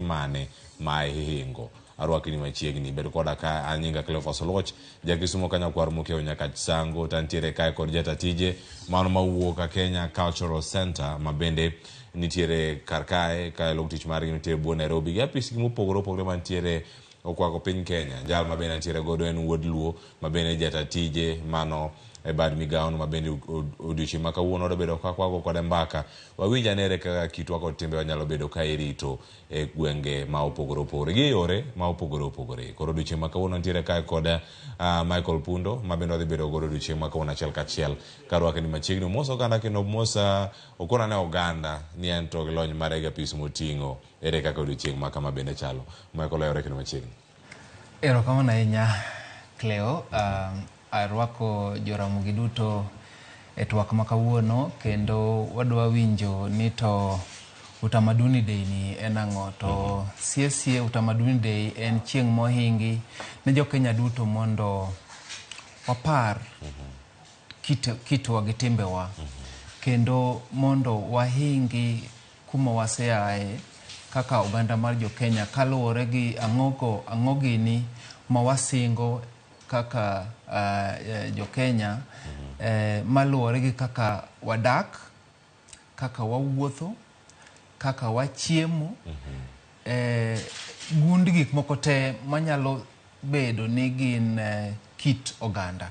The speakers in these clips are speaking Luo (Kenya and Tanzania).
Mane ma ihingo? Arwakni machiegni. Bed koda ka an nyinga Cleophas Oluoch, ja Kisumo ka nyakwar Mokeo nyaka Sango, to antiere kae kod jatatije mano mawuok ka Kenya Cultural Center ma bende nitiere kar kae, ka log tich margi nitiere buo Nairobi gi apis gi mopogore opogore mantiere okwako piny Kenya. Jal ma bende antiere godo en wuod Luo ma bende jatatije mano e bad migawono ma bende odiochieng' ma kawuono wadwa bedo ka kwago kode mbaka. Wawinj ane ere kaka kitwa kod timbewa nyalo bedo ka irito e gwenge ma opogore opogore gi e yore ma opogore opogore. Koro odiochieng' ma kawuono nitiere kae kod Michael Pundo ma bende wadhi bedo godo odiochieng' ma kawuono achiel kachiel karwake ni machiegni. Omos oganda kendo omos okona ne oganda ni en to gi lony mare gi apis moting'o ere kaka odiochieng' ma kama bende chalo. Michael oyawore kendo machiegni. Erokamano ahinya Cleo. Arwako joramogi duto e twak ma kawuono kendo wadwa winjo ni to Utamaduni Day ni en ang'o to sie sie Utamaduni Day en chieng' mohingi ne jo Kenya duto mondo wapar kitwa gi timbewa kendo mondo wahingi kuma waseaye kaka oganda mar jo Kenya kaluwore gi ang'o ang'o gini ma wasingo kaka jo Kenya maluwore gi kaka wadak, kaka wawuotho, kaka wachiemo, gund gik moko te manyalo bedo ni gin kit oganda.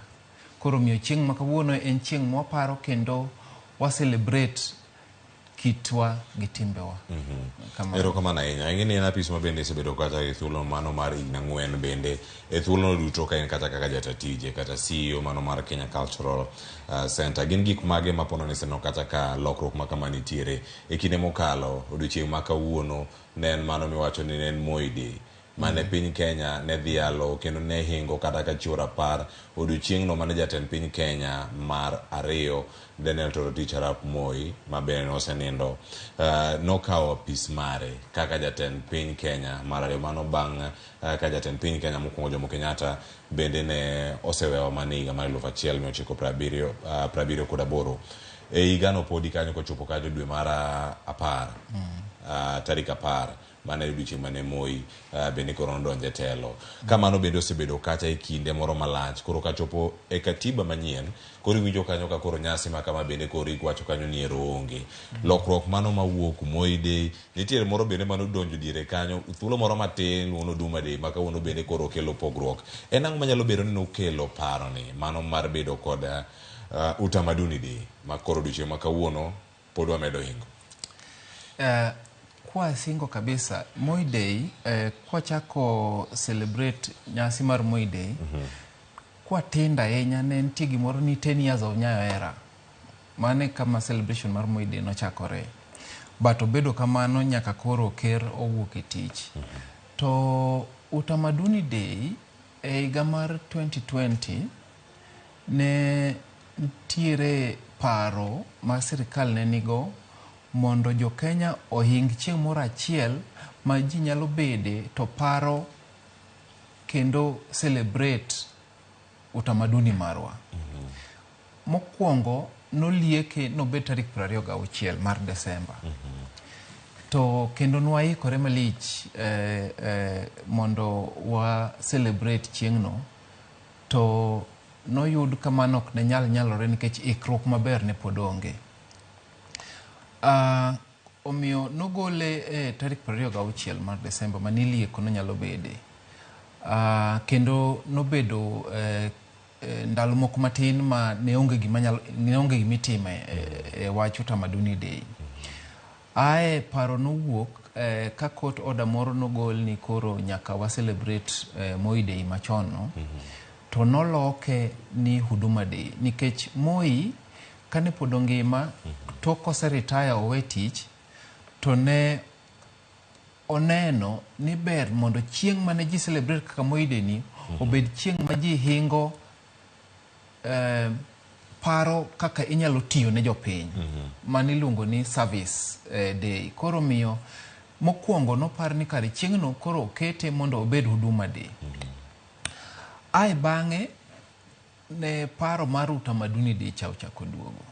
Koro omiyo chieng' ma kawuono en chieng' mwaparo kendo wa celebrate kitwa gi timbewa. Kamano. Erokamano ahinya. Ing'e ni en apis ma bende isebedo kata e thuolo mano mar higni 4 bende e thuolono duto ka in kata kaka jatatije kata CEO mano mar Kenya Cultural Center. Gin gik mage ma pono ni iseneno kata ka lokruok ma kama nitiere e kinde mokalo odiochieng' ma kawuono ne en mano miwacho ni ne en Moi Day mane piny Kenya ne dhialo kendo ne hingo kata ka chiwo rapar odiochieng'no mane jatend piny Kenya mar ariyo Daniel Toroitich arap Moi ma bende nosenindo nokawo apis mare kaka jatend piny Kenya mar ariyo mano bang' ka jatend piny Kenya mokwongo Jomo Kenyatta bende ne osewewa mana e higa mar 1978. E higano podi kanyo kochopo kanyo dwe mar 10 tarik 10 mane odiochieng' mane Moi bende koro nodonjo e telo. Ka mano bende osebedo kacha e kinde moro malach koro kachopo e katiba manyien koro iwinjo kanyo ka koro nyasi ma kama bende koro iwacho kanyo ni ero onge. Lokruok mano mawuok Moi Day nitiere moro bende mane odonjo diere kanyo thuolo moro matin iluongo ni Oduma Day ma kawuono bende koro okelo pogruok. En ang'o manyalo bedo ni nokelo paro ni mano mar bedo kod Utamaduni Day ma koro odiochieng' ma kawuono pod wamedo hingo? Kwasingo kabisa Moi Day kwachako celebrate nyasi mar Moi Day kwatindo ahinya ne nitie gimoro ni 10 years of Nyayo era. Mano e kama celebration mar Moi Day nochakore. But obedo kamano nyaka koro ker owuok e tich. To Utamaduni Day e higa mar 2020 ne nitiere paro ma sirikal ne nigo mondo jo Kenya ohing chieng' moro achiel ma ji nyalo bede to paro kendo celebrate utamaduni marwa. Mokwongo nolieke nobed tarik 26 mar Desemba. To kendo nwaikore malich mondo wa celebrate chieng'no to noyud ka mano ok ne nyal nyalore nikech ikruok maber ne pod onge. Omiyo nogole e tarik 26 mar Desemba manilieko nonyalo bede. Kendo nobedo ndalo moko matin ma ne onge gima nyalo, ne onge gima itime e wach Utamaduni Day. Ae paro nowuok ka court order moro nogol ni koro nyaka wa celebrate Moi Day machon no. To noloke ni Huduma Day nikech Moi kane pod ongima tok kose retire owe tich to ne oneno ni ber mondo chieng' mane ji celebrate kaka Moi Day ni obed chieng' ma ji hingo paro kaka inyalo tiyo ne jopiny mano iluongo ni service day. Koro omiyo mokwongo nopar ni kare chieng'no koro okete mondo obed Huduma Day. Ae bang'e ne paro mar Utamaduni Day cha ochako duogo.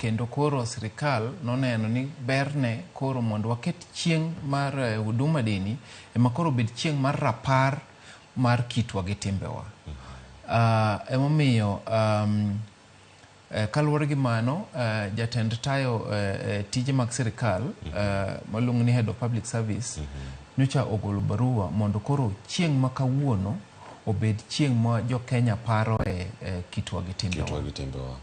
Kendo koro sirikal noneno ni berne koro mondo waket chieng' mar Huduma Day ni ema koro obed chieng' mar rapar mar kitwa gi timbewa. Emomiyo kaluwore gi mano, jatend tayo tije mag sirikal maluongo ni Head of Public Service nyocha ogolo barua mondo koro chieng' ma kawuono obed chieng' ma jo Kenya paroe kitwa gi timbewa. Kitwa gi timbewa.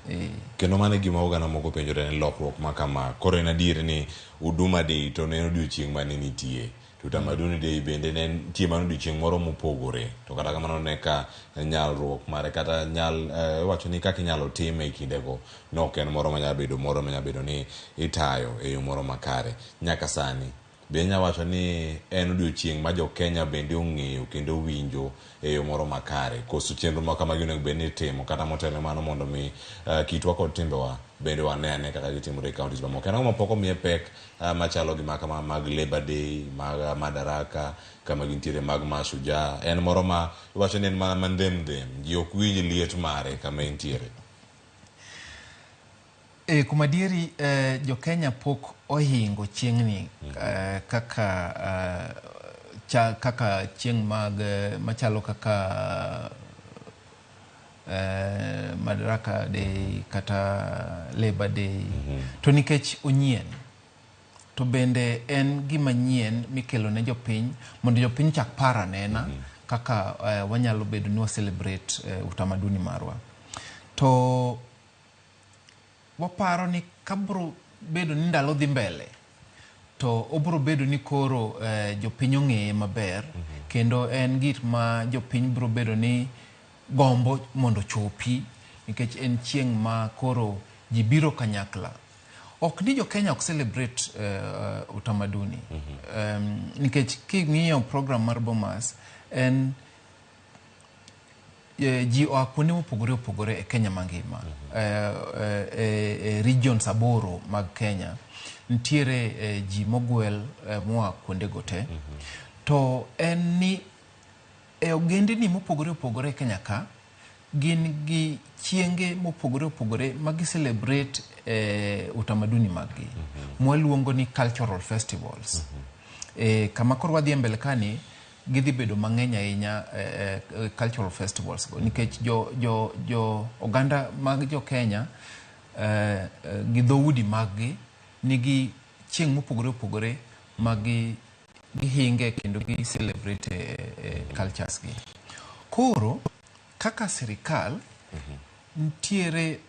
Kendo mano e gima oganda moko penjore ni lokruok ma kama koro en adier ni Huduma Day to ne en odiochieng' mane nitie. To Utamaduni Day bende ne nitie mana odiochieng' moro mopogore. To kata kamano ne ka nyalruok mare kata nyal iwacho ni kaka inyalo time e kindego ne ok en moro manyalo bedo moro manyalo bedo ni itayo e yo moro makare. Nyaka sani be inyalo wacho ni en odiochieng' ma jo Kenya bende ong'eyo kendo winjo e yo moro makare? Koso chenro ma kamagi onego bed ni itimo kata motelo mano mondo mi kitwa kod timbewa bende wane ane kaka gitimore e counties mamoko. En ang'o ma pok omiye pek machalo gi makama mag Labor Day, mag Madaraka, kama gintiere mag Mashujaa? En moro ma iwacho ni en mana mandhem ndhem, ji ok winj liet mare kama entiere. Kuom adieri jo Kenya pok ohingo chieng'ni kaka kaka chieng' mag machalo kaka Madaraka Day kata Labor Day. To nikech onyien, to bende en gima nyien mikelo ne jopiny mondo jopiny chak par anena kaka wanyalo bedo ni wa celebrate utamaduni marwa. To waparo ni kabro bedo ni ndalo dhi mbele to obro bedo ni koro jopiny ong'eye maber kendo en gik ma jopiny bro bedo ni gombo mondo chopi nikech en chieng' ma koro ji biro kanyakla. Ok ni jo Kenya ok celebrate utamaduni nikech king'iyo program mar Bomas en ji oa kuonde mopogore opogore e Kenya mangima. Regions 8 mag Kenya nitiere ji mogwel moa kuondego te. To en ni e ogendini mopogore opogore e Kenya ka gin gi chienge mopogore opogore ma gi celebrate utamaduni mag gi. Mwaluongo ni cultural festivals. Kama koro wadhi e mbele kani gidhi bedo mang'eny ahinya cultural festivals go nikech jo oganda mag jo Kenya gi dhoudi mag gi nigi chieng' mopogore opogore ma gihinge kendo gi celebrate cultures gi. Koro kaka sirikal nitiere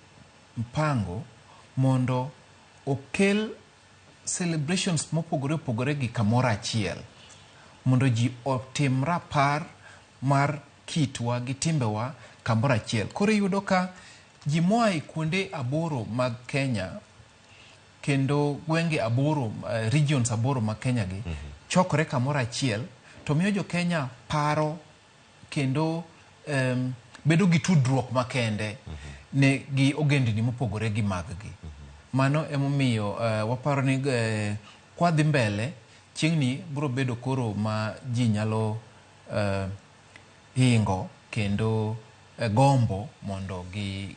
mpango mondo okel celebrations mopogore opogore gi kamoro achiel mondo ji otim rapar mar kitwa gi timbewa kamoro achiel. Koro iyudo ka ji moa e kuonde 8 mag Kenya kendo gwenge 8, regions 8 mag Kenya gi chokore kamoro achiel to miyo jo Kenya paro kendo bedo gi tudruok makende ne gi ogendini mopogore gi mag gi. Mano emomiyo waparo ni kwadhi mbele chieng'ni biro bedo koro ma ji nyalo hingo kendo gombo mondo gi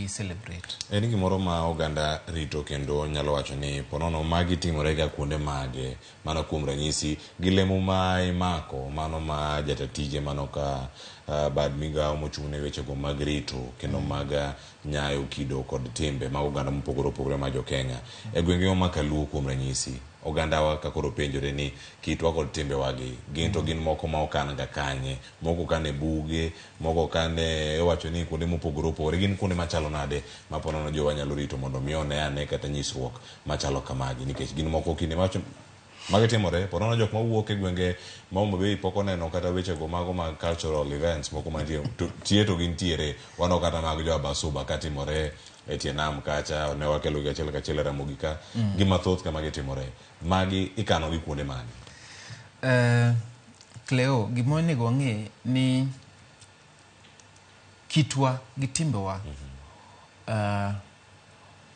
celebrate. En gimoro ma oganda rito kendo nyalo wacho ni ponono magi timore ga kuonde mage. Mano kuom ranyisi gi lemo ma imako mano ma jatatije mano ka bad migawo mochung' ne wechego mag rito kendo mag nyayo kido kod timbe mag oganda mopogore opogore ma jo Kenya. E gwenge ma Kaluo kuom ranyisi, ogandawa ka koro penjore ni kitwa kod timbewagi gin to gin moko ma okan ga kanye, moko okan e buge, moko okan e iwacho ni kuonde mopogore opogore, gin kuonde machalo nade ma ponono jowa nyalo rito mondo mi one ane kata nyisruok machalo kamagi, nikech gin moko kinde macho magi timore ponono jok mawuok e gwenge ma Homa Bay pok oneno kata wechego mago mag cultural events moko mantie to tie to gintiere. Waneno kata mag jo Abasuba katimore e tie nam kacha, ne wakelo gi achiel kachiel e Ramogi ka, gi mathoth kama gitimore. Magi ikano gi kuonde mage? Cleo, gima onego wang'e ni kitwa gi timbewa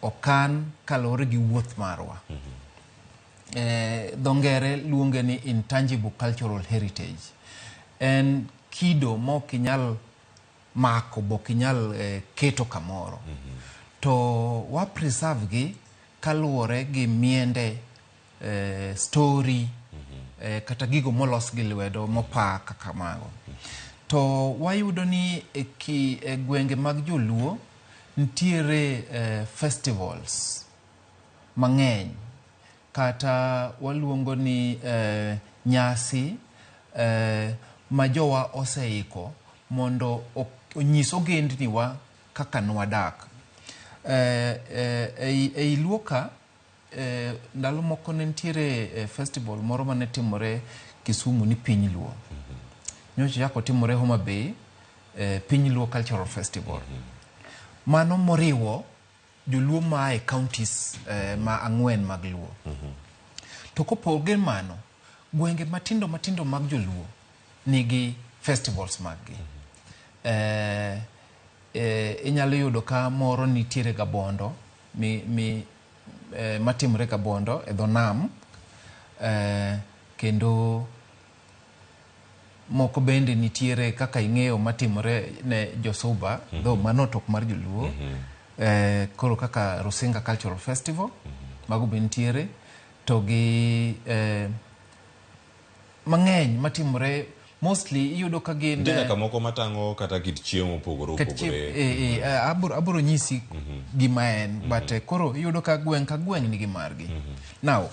okan kaluwore gi wuoth marwa. Dho ngere luonge ni intangible cultural heritage. En kido ma ok inyal mako, bo ok inyal keto kamoro. To wa preserve gi kaluwore gi miende, story, kata gigo molos gi lwedo mopa kaka mago. To wayudo ni e gwenge mag joluo nitiere festivals mang'eny kata waluongo ni nyasi ma jowa oseiko mondo onyis ogendniwa kaka nwadak. Ei Luo ka ndalo moko ne nitiere festival moro mane timore Kisumu ni Piny Luo. Nyocha ochako timore Homa Bay, Piny Luo Cultural Festival. Mano moriwo joluo maa e counties ma ang'wen mag Luo. To kopogore mano, gwenge matindo matindo mag joluo nigi festivals mag gi. Inyalo yudo ka moro nitiere Gabondo matimore Gabondo e dho nam, kendo moko bende nitiere kaka ing'eyo matimore ne Josuba, though mano to ok mar joluo. Koro kaka Rusinga Cultural Festival, mago be nitiere, to gi mang'eny matimore mostly iyudo ka gin Nitie nyaka moko matang'o kata kit chiemo mopogore opogore. Abiro nyisi gima en, but koro iyudo ka gweng' ka gweng' nigi margi. Now,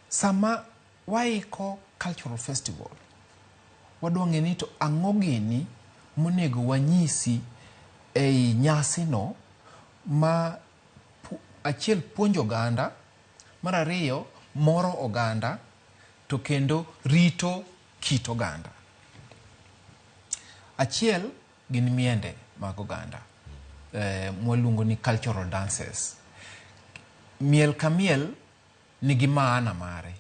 sama waiko cultural festival, wadwa ng'e ni to ang'o gini monego wanyisi ei nyasi no ma achiel puonjo oganda, mar ariyo moro oganda, to kendo rito kit oganda. Achiel gin miende mag oganda, mwaluongo ni cultural dances. Miel ka miel nigi maana mare,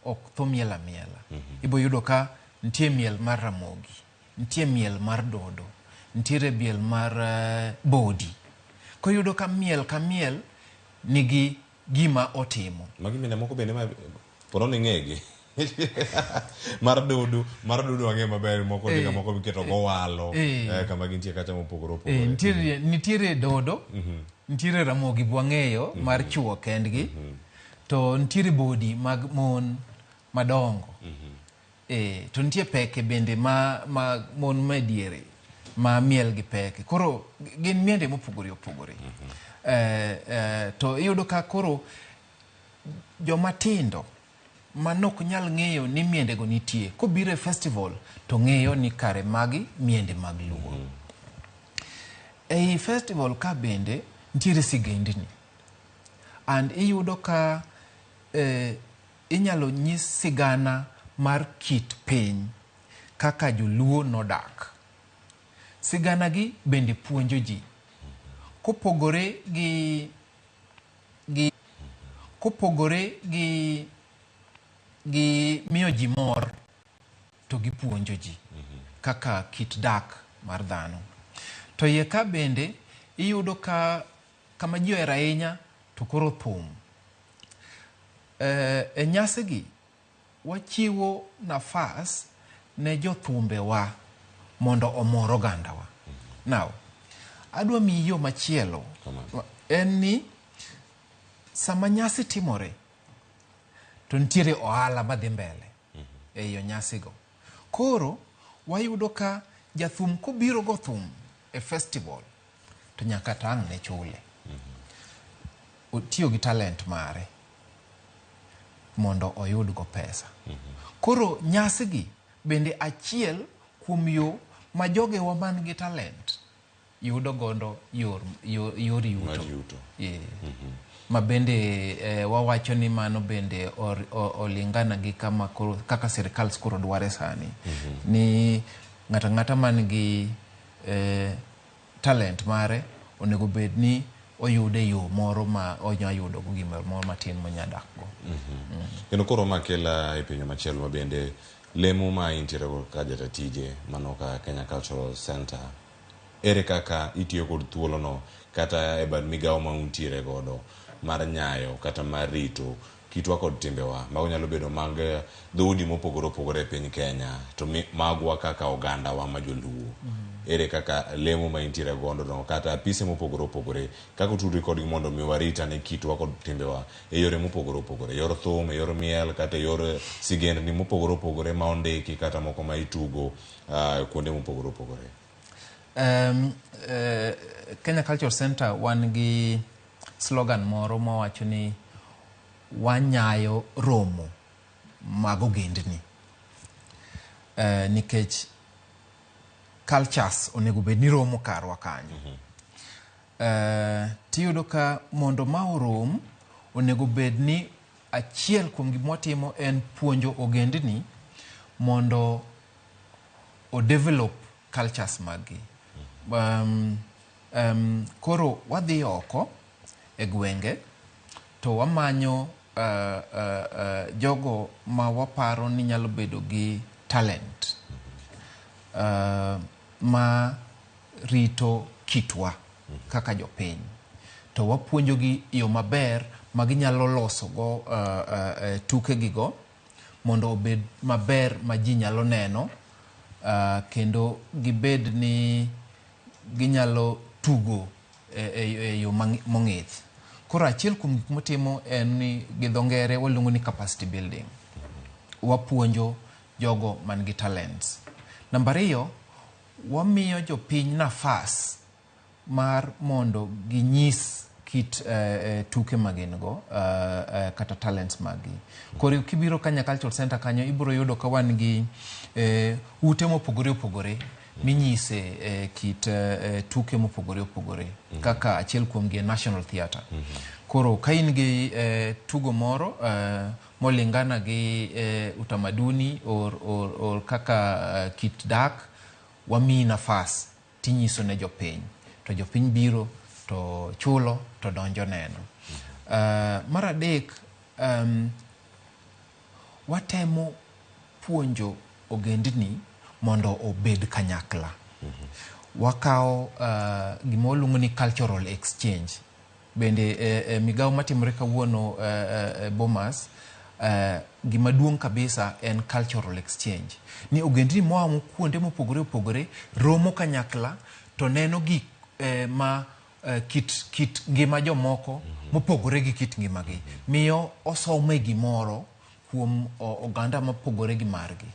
ok tho miel amiela. Ibo yudo ka nitie miel mar Ramogi, nitie miel mar Dodo, nitiere miel mar Bodi. Koro iyudo ka miel ka miel nigi gima otimo. Magi miende moko bende ma pono ni ing'egi. Mar dodo ang'eyo maber, moko nitie moko miketo go walo, kama gintie kacha mopogore opogore. Nitiere Dodo, nitiere Ramogi bwang'eyo mar chuo kendgi, to nitiere Bodi mag mon madongo. To nitie peke bende ma mon ma diere ma miel gi peke. Koro gin miende mopogore opogore. To iyudo ka koro joma tindo manok nyal ng'eyo ni miende go nitie, kobiro e festival to ng'eyo ni kare magi miende mag Luo. Ei festival ka bende nitiere sigendni. And iyudo ka inyalo nyis sigana mar kit piny kaka joluo nodak. Sigana gi bende puonjo ji. Kopogore gi miyo ji mor, to gipuonjo ji kaka kit dak mar dhano. To iye ka bende iyudo ka kama ji ohero ahinya to koro thum. E nyasi gi wachiwo nafas ne jothumbewa mondo omor ogandawa. Now, adwa miyi yo machielo. En ni sama nyasi timore to nitiere ohala madhi mbele ei nyasi go. Koro wayudo ka jathum kobiro go thum e festival to nyaka tang' ne chule. Otiyo gi talent mare mondo oyud go pesa. Koro nyasi gi bende achiel kuom yo ma jogewa man gi talent yudo godo yor yuto. Mar yuto. Ma bende wawacho ni mano bende olingana gi kama koro, kaka sirikal koro dware sani. Ni ng'ato ang'ata man gi talent mare onego bed ni oyude yo moro ma onya yudo go gimoro moro matin monya dak go. Kendo koro ma kela e penjo machielo ma bende lemo ma intiere go ka jata tije mano ka Kenya Cultural Center, ere kaka itiyo kod thuolono kata e bad migawo ma untiere godo mar nyayo kata mar rito kitwa kod timbewa. Mago nyalo bedo mag dhoudi mopogore opogore e piny Kenya, to magwa kaka ogandawa ma joluo. Ere kaka lemo ma intiere godo no kata apise mopogore opogore kaka utudri kodgi mondo mi warit ane kitwa kod timbewa e yore mopogore opogore, yor thum, e yor miel, kata e yor sigendni mopogore opogore ma ondiki kata moko ma itugo kuonde mopogore opogore. Kenya Cultural Center wan gi slogan moro mawacho ni wanyayo romo mag ogendni. Nikech cultures onego bed ni romo karwa kanyo. Tiyudo ka mondo ma orom, onego bed ni achiel kuom gik mwatimo en puonjo ogendni mondo o develop cultures maggi. Koro wadhi oko e gwenge to wamanyo jogo ma waparo ni nyalo bedo gi talent ma rito kitwa kaka jopiny. To wapuonjogi yo maber ma ginyalo losogo tukegi mondo obed maber ma ji nyalo neno, kendo gibed ni ginyalo tugo e yo mong'ith. Koro achiel kuom gik motimo en ni gi dho ngere waluongo ni capacity building. Wapuonjo jogo man gi talents. Namba ariyo, wamiyo jopiny nafas mar mondo ginyis kit tuke ma gin go kata talents mag gi. Koro kibiro Kenya Cultural Center kanyo ibiro yudo ka wan gi ute mopogore opogore minyise kit tuke mopogore opogore kaka achiel kuom gi en National Theatre. Koro ka in gi tugo moro molingana gi utamaduni or kaka kit dak, wamiyi nafas tinyiso ne jopiny to jopiny biro to chulo to donjo neno. Mar adek, watemo puonjo ogendni mondo obed kanyakla. Wakawo gima waluongo ni cultural exchange. Bende migawo matimore kawuono Bomas, gima duong' kabisa en cultural exchange. Ni ogendni moa kuonde mopogore opogore romo kanyakla to neno gik ma kit ngima jomoko mopogore gi kit ngimagi. Miyo osome gimoro kuom oganda mopogore gi margi.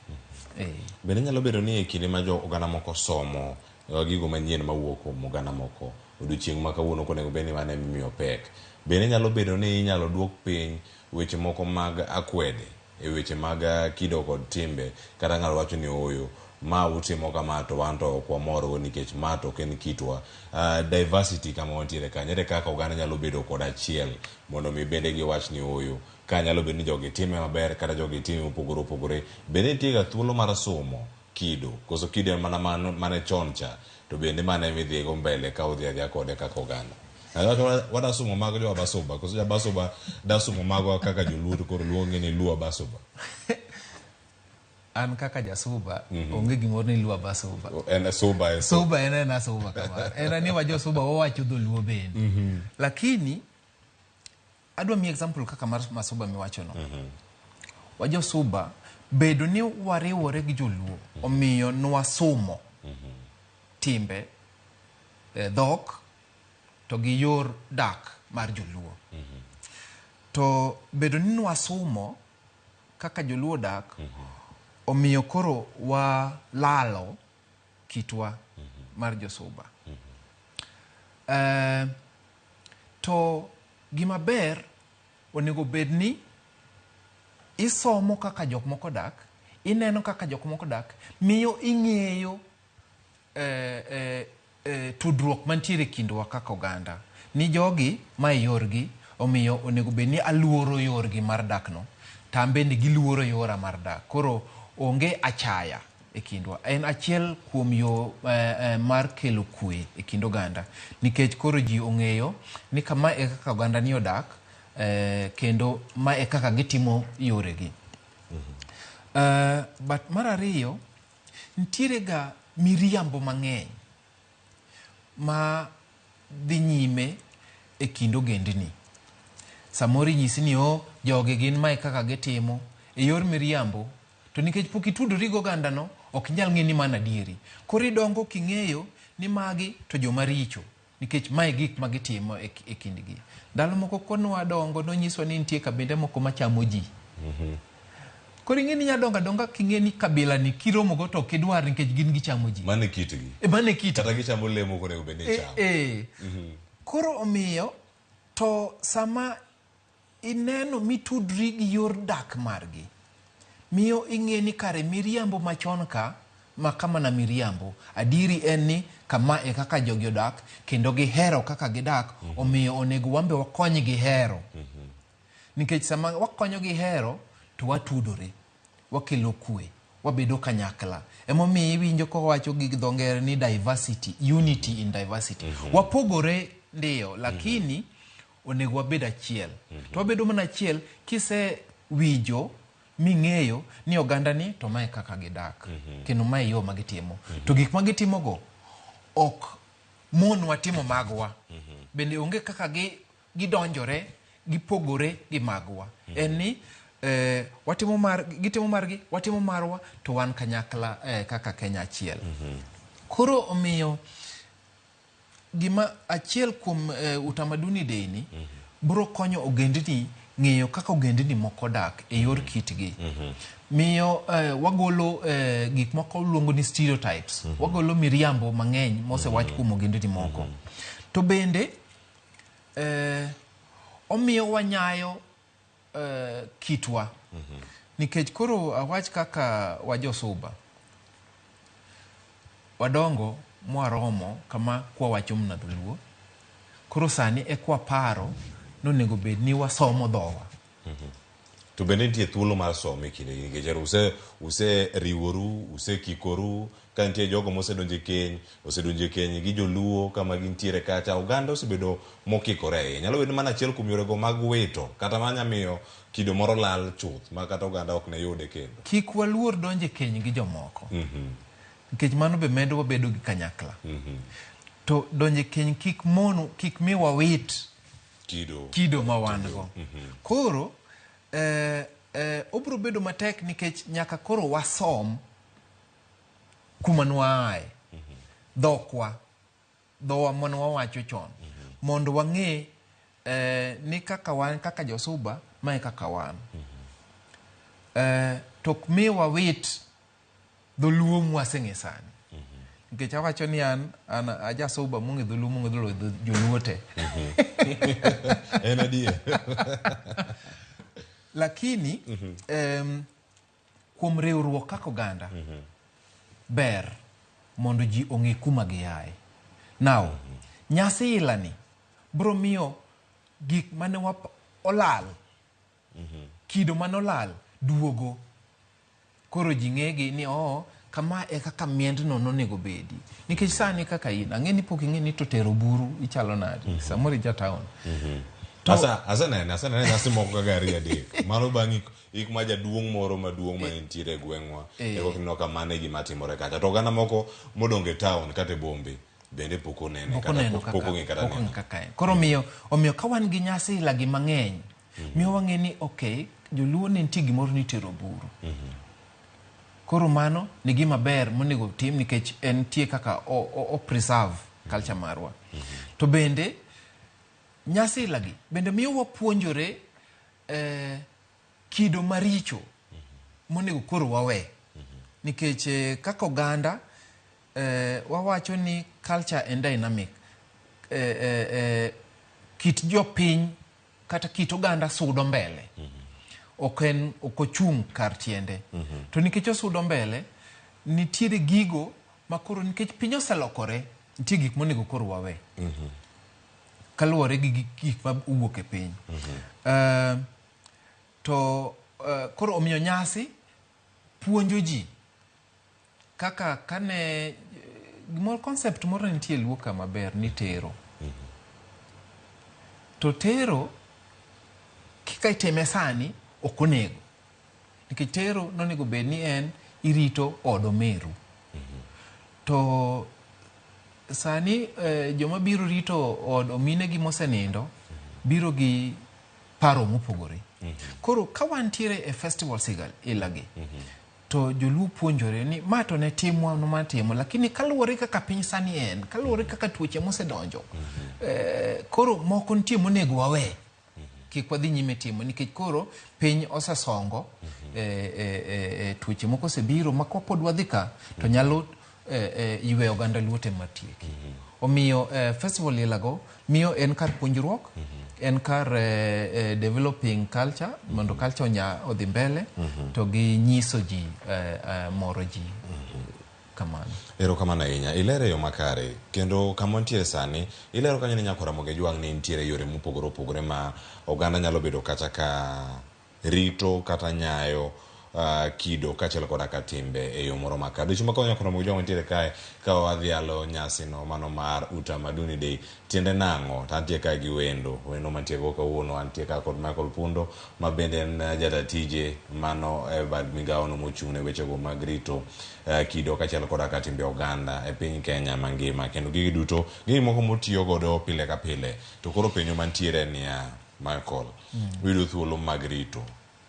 Bende nyalo bedo ni e kinde ma jo oganda moko somo gigo manyien mawuok kuom oganda moko odiochieng' ma kawuono ok onego bed ni mano ema imiyo pek. Bende nyalo bedo ni inyalo duok piny weche moko mag akwede e weche mag kido kod timbe kata ng'ato wacho ni ooyo ma utimo kama to wan to ok wamorgo nikech ma to ok en kitwa. Diversity kama wantiere kanyo, ere kaka oganda nyalo bedo kod achiel mondo mi bende giwach ni ooyo ka nyalo bedo ni jogi time maber kata jogi time mopogore opogore. Bende nitie ga thuolo mar somo kido koso kido en mana mane chon cha to bende mane midhigo mbele ka udhi adhiya kode kaka oganda. Wada somo mag jo Abasuba koso jo Abasuba da somo magwa kaka joluo to koro luonge ni Luo Abasuba. An kaka jasuba onge gimoro ni Luo Abasuba. En suba en suba en ena suba kamano. En ni wa josuba wawacho dholuo bende. Lakini adwa miyi example kaka mar masuba miwacho no. Wajosuba bedo ni wariwore gi joluo omiyo nwasomo timbe, dhok to gi yor dak mar joluo. To bedo ni nwasomo kaka joluo dak omiyo koro walalo kitwa mar josuba. To gima ber onego bed ni isomo kaka jok moko dak, ineno kaka jok moko dak, miyo ing'eyo tudruok mantiere kindwa kaka oganda. Ni jogi mae yorgi, omiyo onego bed ni aluoro yorgi mar dak no, to an bende giluoro yora mar dak. Koro onge achaya e kindwa. En achiel kuom yo mar kelo kwe e kind oganda. Nikech koro ji ong'eyo ni kama e kaka oganda ni odak, kendo ma e kaka gitimo yoregi. But mar ariyo, nitiere ga miriambo mang'eny ma dhi nyime e kind ogendni. Samoro inyisi ni o Jogi gin mae kaka gitimo e yor miriambo, to nikech pok itudori gi ogandano, ok inyal ng'e ni mano adieri. Koro idongo king'eyo ni magi to joma richo nikech mae gik ma gitimo e, e kindgi. Ndalo moko konwadongo nonyiswa ni nitie kabinde moko machamo ji. Koro ing'e ni inya dongo adonga king'e ni kabila ni kiromogo to ok idwar nikech gin gichamo ji. Mano e kitgi. E, mano e kitgi. Kata gichamo le mok onego bed ni E, ichamo. e. Koro omiyo to sama ineno mitudri gi yor dak margi, miyo ing'e ni kare miriambo machon ka ma kama na miriambo. Adieri en ni kama e kaka jogi odak kendo gihero kaka gidak, omiyo onego wan be wakonygi hero. Nikech sama wakonyogi hero to watudore, wakelo kwe, wabedo kanyakla. Emomiyo iwinjo kowacho gi dho ngere ni diversity, unity in diversity. Wapogore ndiyo, lakini onego wabed achiel. To wabedo mana achiel kise winjo ming'eyo ni oganda ni to mae kaka gidak kendo mae yo ma gitimo. To gik ma gitimogo ok monwa timo magwa. Bende onge kaka gi gidonjore gipogore gi magwa. En ni watimo mar, gitimo margi, watimo marwa to wan kanyakla kaka Kenya achiel. Koro omiyo gima achiel kuom Utamaduni Day ni biro konyo ogendni ng'eyo kaka ogendni moko dak e yor kitgi. Miyo wagolo gik moko luongo ni stereotypes. Wagolo miriambo mang'eny mosewach kuom ogendni moko. To bende omiyo wanyayo kitwa. Nikech koro awach kaka wajosuba. Wadongo mwaromo kama kwawacho mana dholuo. Koro sani e kwaparo nonego bed ni wasomo dhowa. To bende nitie thuolo mar somo e kindegi nikech use use riworu, use kikoru, ka nitie jogo mosedonjo e keny, osedonjo e keny gi joluo kama gintiere kacha, oganda osebedo mokikore ahinya. Nyalo bedo ni mano achiel kuom yorego mag wito kata manya miyo kido moro lal chuth ma kata oganda ok ne yude kendo. Kik waluor donjo e keny gi jomoko. Nikech mano be medo wabedo gi kanyakla. To donjo e keny kik monu, kik mi wawit Kido. kido ma wan go. Koro obiro bedo matek nikech nyaka koro wasom kuma nwaaye. Dhokwa, dhowa mane wawacho chon. Mondo wang'e ni kaka wan kaka josuba, mae kaka wan. To ok mi wawit dholuo mwaseng'e sani. Nikech awacho ni an ajasuba mong'e dholuo mong'e dholuo joluo te. En adier. Lakini kuom riwruok kaka oganda ber mondo ji ong'e kuma giaye. Now, nyasi ilani biro miyo gik mane olal, kido mane olal duogo. Koro ji ng'egi ni oo kama e kaka miendno nonego bedi. Nikech sani kaka in, ang'e ni pok ing'e ni to tero buru ichalo nade. Samoro ija town. Asenene nyasi moko kaka ariyo adek. Mano bang' ik ma jaduong' moro maduong' ma nitiere e gweng'wa. Eko kineno ka mano e gima timore kacha. To oganda moko modong' e town kata e bombe bende pok onene kata pok ong'e kata neno. Kaka en. Koro omiyo ka wan gi nyasi ila gi mang'eny, miyo wang'e ni okay, joluo ne nitie gimoro ni tero buru. Koro mano ni gima ber monego tim nikech en tie kaka o preserve culture marwa. To bende nyasi ila gi bende miyo wapuonjore kido maricho monego koro wawe. Nikech kaka oganda wawacho ni culture en dynamic. Kit jopiny kata kit oganda sudo mbele. Ok en ok ochung' kar tiende. To nikech osudo mbele, nitiere gigo ma koro nikech piny oselokore, nitie gik monego koro wawe. Kaluwore gi gik ma owuok e piny. To koro omiyo nyasi puonjo ji kaka kane gimoro concept moro nitie Luo ka maber ni tero. To tero kaka itime sani ok onego. Nikech tero nonego bed ni en irito od omeru. To sani joma biro rito od ominegi mosenindo biro gi paro mopogore. Koro ka wantiere e festivals ilagi, to joluo puonjore ni ma to ne timwa matimo, lakini kaluwore kaka piny sani en, kaluwore kaka tuoche mosedonjo, koro moko nitie monego wawe kik wadhi nyime timo, nikech koro piny osesongo, tuoche moko osebiro ma kapod wadhi ka to nyalo ywe oganda luo te matieki. Omiyo festival ilago miyo en kar puonjruok, en kar developing culture, mondo culture onya odhi mbele, to gi nyiso ji, moro ji kamano. Erokamano ahinya. Ilero e yo makare. Kendo kama wantiere sani, ilero kanyo ni Nyakor Ramogi Ajwang' ni nitiere yore mopogore opogore ma oganda nyalo bedo kata ka rito kata nyayo kido kaachiel koda ka timbe e yo moro makare. Odiochieng' ma kawuono Nyakor Ramogi Ajwang' wantiere kae ka wadhialo nyasino mano mar Utamaduni Day. Tiende nang'o? To antie kae gi wendo. Wendo mantie go kawuono antie ka kod Michael Pundo ma bende en jata tije mano e bad migawono mochung' ne wechego mag rito kido kaachiel koda ka timbe oganda e piny Kenya mangima. Kendo gigi duto gin gik moko motiyo godo pile ka pile. To koro penjo mantiere en niya, Michael, wiyudo thuolo mag rito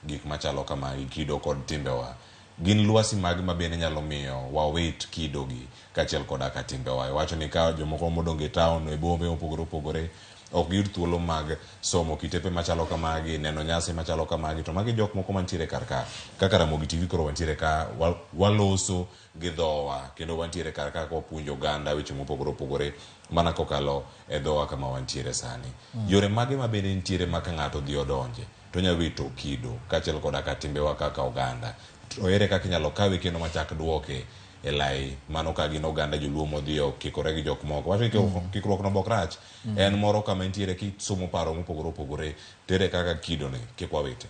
gik machalo kamagi, kido kod timbewa. Gin lwasi mage ma bende nyalo miyo wawit kidogi kaachiel koda ka timbewa? Iwacho ni ka jomoko modong' e town, e bombe mopogore opogore ok giyud thuolo mag somo kitepe machalo kamagi, neno nyasi machalo kamagi, to magi jok moko mantiere kar ka. Kaka Ramogi TV koro wantiere ka, waloso gi dhowa, kendo wantiere kar ka kwapuonjo oganda weche mopogore opogore mana kokalo e dhowa kama wantiere sani. Yore mage ma bende nitiere ma ka ng'ato odhi odonje to onyalo wito kido kaachiel koda ka timbewa kaka oganda? To ere kaka inyalo kawe kendo machak duoke e lai mano ka gin oganda joluo modhi okikore gi jok moko? Wacho ni kikruok no bok rach. En moro kama entiere kisomo paro mopogore opogore, to ere kaka kido ni kik wawite?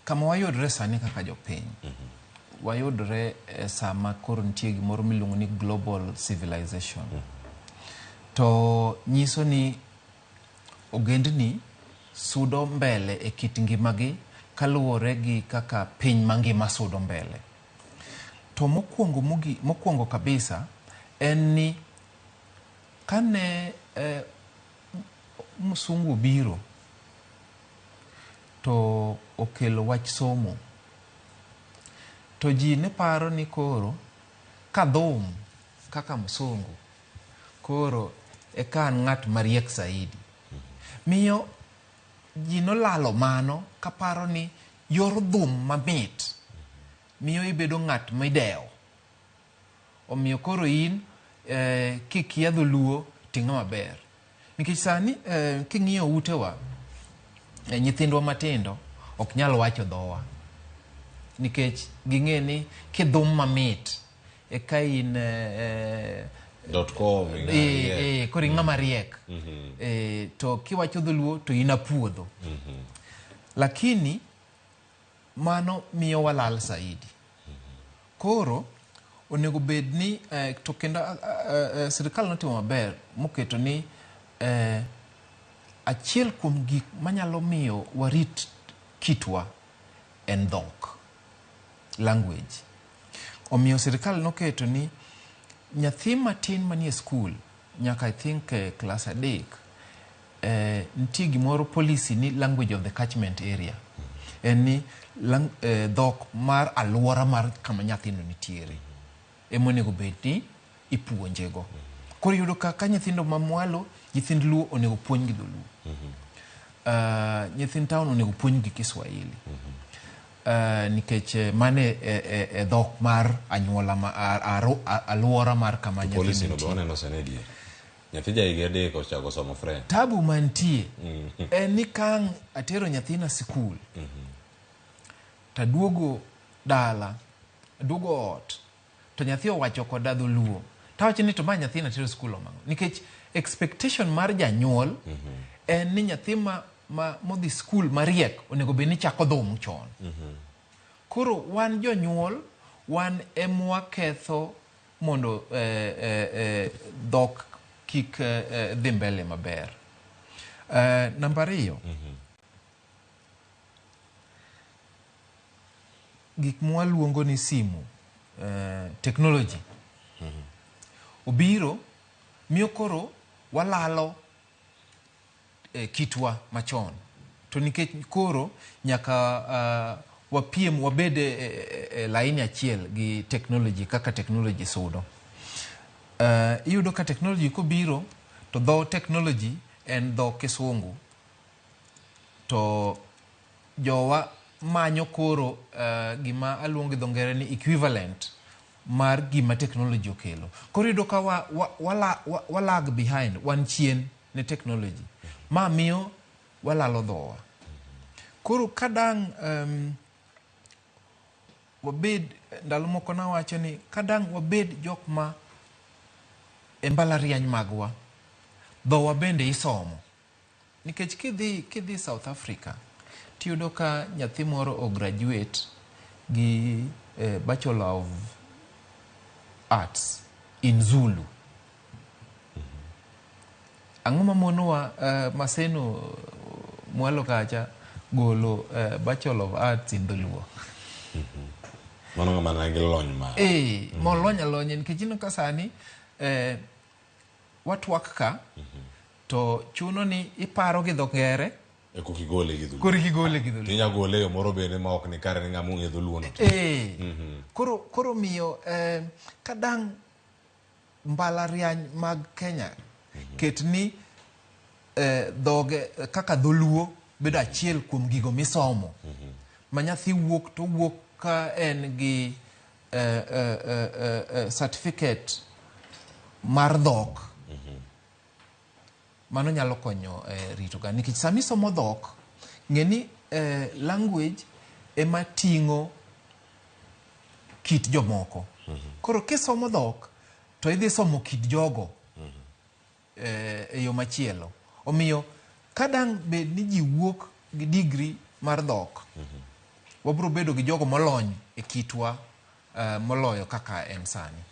Kama wayudre sani kaka jopiny, wayudre e sama koro nitie gimoro miluongo ni global civilization. To nyiso ni ogendni sudo mbele e kit ngimagi kaluwore gi kaka piny mangima sudo mbele. To mokwongo kabisa en ni kane msungu obiro to okelo wach somo, to ji ne paro ni koro kadhum kaka msungu koro eka an ng'at mariek zaidi. Miyo ji nolalo mano kaparo ni yor dhum mamit miyo ibedo ng'at midewo. Omiyo koro in kikia dholuo to ing'ama ber. Nikech sani king'iyo utewa, nyithindwa matindo ok nyal wacho dhowa. Nikech ging'e ni kidhum mamit eka in .com, koro ing'ama riek. To kiwacho dholuo to in apuodho. Lakini mano miyo walal zaidi. Koro onego bed ni to kendo sirikal notimo maber moketo ni achiel kuom gik manyalo miyo warit kitwa en dhok, language. Omiyo sirikal noketo ni nyathi matin manie skul nyaka I think klas 3, nitie gimoro policy ni language of the catchment area. En ni dhok mar aluora mar kama nyathino nitiere ema onego bed ni ipuonjego. Koro iyudo ka nyithindo mamwalo, nyithind Luo onego puonj gi dholuo. Nyithind town onego puonj gi Kiswahili. Nikech mane e dhok mar anyuola ma, aluora mar kama nyathino Policy no be nitie. waneno sani adier. Nyathi ja higa 3 ochako somo French. Tabu mantie en ni ka ang' atero nyathina sikul, taduogo dala, aduogo ot, to nyathi owacho koda dholuo. Tawacho ni to ma nyathina atero sikul omang'o. Nikech expectation mar janyuol en ni nyathi ma modhi skul mariek onego bed ni chako dhum chon. Koro wan jonyuol, wan emwa ketho mondo dhok kik dhi mbele maber. Namba 2, gik mwaluongo ni simu, technology, obiro miyo koro walalo kitwa machon. To nikech koro nyaka wapiem wabed e laini achiel gi technology kaka technology sudo. Iyudo ka technology kobiro to dho technology en dho kisungu. To jowa manyo koro gima aluongo gi dho ngere ni equivalent mar gima technology okelo. Koro iyudo ka wa lag behind, wan chien ne technology. Ma miyo walalo dhowa. Koro kadang' wabed, ndalo moko nawacho ni kadang' wabed jok ma e mbalariany magwa, dhowa bende isomo. Nikech kidhi South Africa, tiyudo ka nyathi moro o graduate gi Bachelor of Arts in Zulu. Ang'o mamonowa Maseno mwalo kacha golo Bachelor of Arts in Dholuo? Mano ng'ama nigi lony ma. Molony alonya nikech ineno ka sani watwak ka to chuno ni iparo gi dho ngere E koka igole gi dholuo. Koro igole gi dholuo. Tinya gole e yo moro bende ma ok ni kare ni ng'ama ong'e dholuo no. Koro miyo kadang' mbalariany mag Kenya ket ni dhoge kaka dholuo bedo achiel kuom gigo misomo. Ma nyathi wuok to wuok ka en gi certificate mar dhok. Mano nyalo konyo rito ga nikech sama isomo dhok ng'e ni language ema ting'o kit jomoko. Koro kisomo dhok to idhi somo kit jogo e yo machielo. Omiyo kadang' bed ni ji wuok gi degree mar dhok, wabiro bedo gi jogo molony e kitwa moloyo kaka en sani.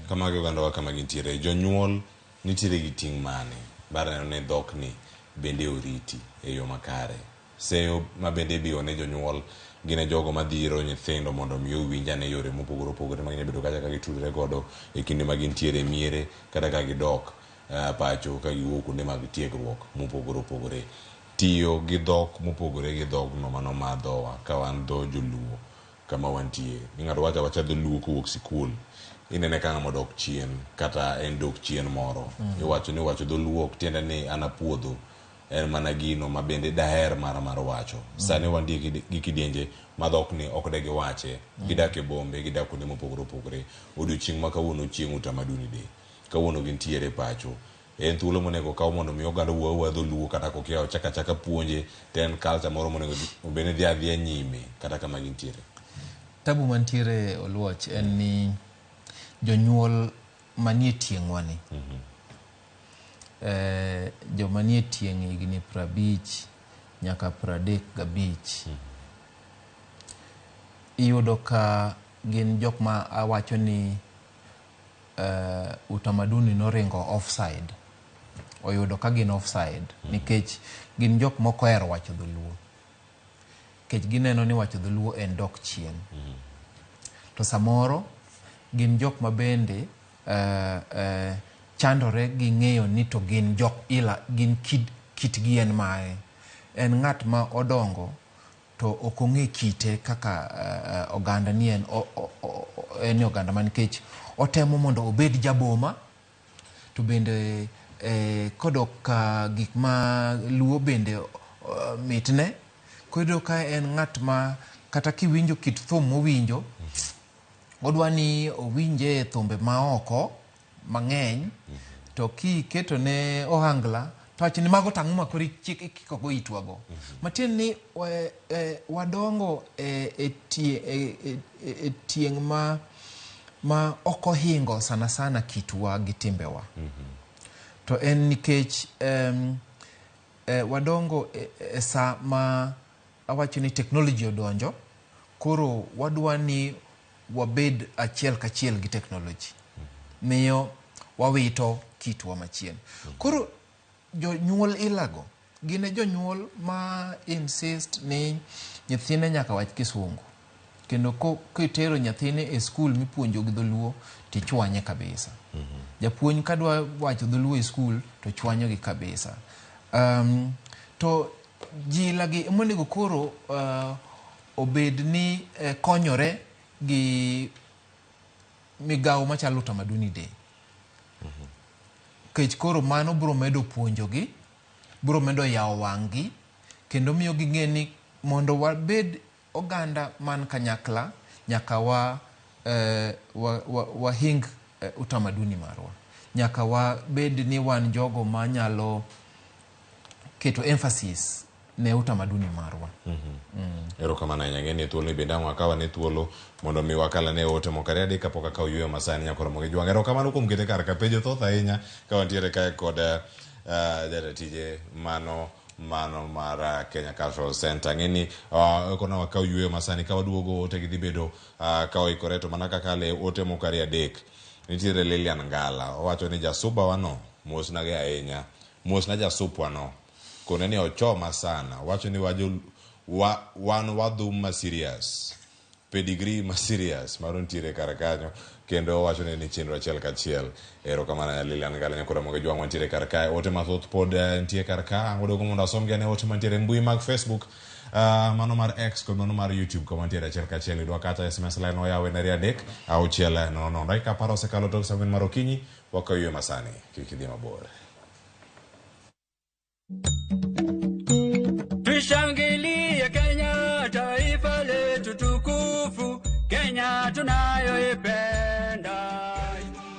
Kamagi ogandawa kama gintiere. Jonyuol nitiere gi ting' mane mar neno ni dhok ni bende oriti e yo makare. Seyo ma bende ibiwo ne jonyuol gin e jogo madhiro nyithindo mondo mi owinj ane yore mopogore opogore ma ginyalo bedo kacha ka gitudore godo e kinde ma gintiere e miere kata ka gidok pacho ka giwuok kuonde mag tiegruok mopogore opogore. Tiyo gi dhok mopogore gi dhogno mano mar dhowa ka wan dho joluo kama wantie. Ni ng'ato wacho awacha dholuo kowuok sikul inene ka ng'ama odok chien kata en dok chien moro. Iwacho ni wacho dholuo ok tiende ni an apuodho. En mana gino ma bende daher mara mar wacho. Sani wantie gi kidienje ma dhok ni ok de giwache. Gidak e bombe, gidak kuonde mopogore opogore. Odiochieng' ma kawuono chieng' utamaduni day. Kawuono gintiere pacho. En thuolo monego okaw mondo mi oganda owuo awuoya dholuo kata kokia ochak achaka puonje to en culture moro monego obed ni dhi adhiya nyime kata kama gintiere. Tabu mantiere Oluoch en ni jonyuol manie tieng'wa ni joma nie tieng' higni 50 nyaka 35 iyudo ka gin jok ma awacho ni utamaduni noringo offside. Oyudo ka gin offside nikech gin jok mok ohero wacho dholuo. Nikech gineno ni wacho dholuo en dok chien. To samoro gin jok ma bende chandore gi ng'eyo ni to gin jok ila gin kitgi en mae. En ng'at ma odongo to ok ong'e kite kaka oganda ni en en oganda ma nikech otemo mondo obed jaboma to bende kodok ka gik ma luo bende mitne. Koro ka en ng'at ma kata kiwinjo kit thum mowinjo odwa ni owinje thumbe ma oko mang'eny to kiketo ne ohangla to wacho ni mago tang'o ma koro ikiko go itwa go. Matiende ni wadongo e tieng' ma ok ohingo sana sana kitwa gi timbewa. To en nikech wadongo e sa ma awacho ni technology odonjo, koro wadwa ni wabed achiel kachiel gi technology. Miyo wawito kitwa machien. Koro jonyuol ilago gin e jonyuol ma insist ni nyithinde nyaka wach kisungu. Kendo kitero nyathine e skul mipuonjo gi dholuo tichwanye kabisa. Japuonj kadwa wacho dholuo e skul to chwanyogi kabisa. To jilagi emonego koro obed ni konyore gi migawo machalo Utamaduni Day. Nikech koro mano biro medo puonjogi, biro medo yawo wang'gi, kendo miyo ging'e ni mondo wabed oganda man kanyakla, nyaka wahing utamaduni marwa. Nyaka wabed ni wan jogo manyalo keto emphasis ne utamaduni marwa. Erokamano ahinya. Ng'e ni thuolo ni bende ang' wakaw ane thuolo mondo mi wakal ane ote moko ariyo adek kapok akawo yueyo masani nyaka romo gi jwang'. Erokamano kuom kete kar ka penjo thoth ahinya ka wantiere kae kod jata tije mano mar Kenya Cultural Center. Ng'e ni kona wakaw yueyo masani ka waduogo ote gi dhi bedo ka oikore to mana kaka le ote moko ariyo adek. Nitiere Lilian Ngala owacho ni jasuba wano mosnage ahinya. Mosna jasupwa no. Kone ni ochoma sana. Owacho ni wan wadhum ma serious. Pedigree ma serious mano nitiere kar kanyo kendo owacho ni chenro achiel kachiel. Erokamano Lilian Ngala nyakora moge jwang' wantiere kar kae. Ote mathoth pod nitie kar ka. Wadogo mondo asom gi ane ote mantiere e mbui mag Facebook, mano mar X kod mano mar YouTube kama wantiere achiel kachiel. Yudwa kata SMS line oyaw en 236 00. Dakika 10 osekalo tok sa 4 mar okinyi. Wakaw yweyo masani. Kik idhi mabor. Tushangilie Kenya, taifa letu tukufu, Kenya tunayoipenda.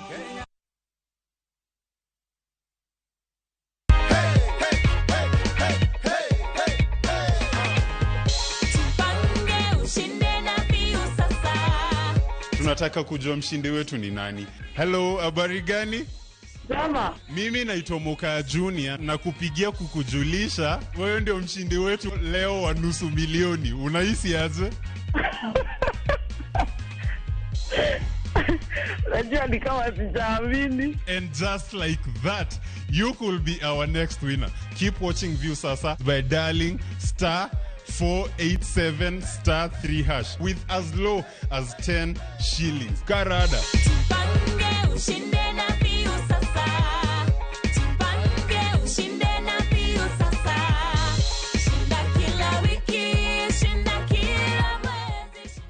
Kenya. Tupange ushinde na Viusasa. Tunataka kujua mshindi wetu ni nani. Hello, habari gani? Jama. Mimi naitwa Moka Junior na kupigia kukujulisha wewe ndio mshindi wetu leo wa 500,000. Unahisi aje? Najua ni kama sijaamini. And just like that, you could be our next winner. Keep watching Viusasa by dialing star 487 star 3 hash with as low as 10 shillings. Karada. Tupange ushinde na Viusasa. Tupange ushinde na Viusasa. Shinda kila wiki, shinda kila mwezi.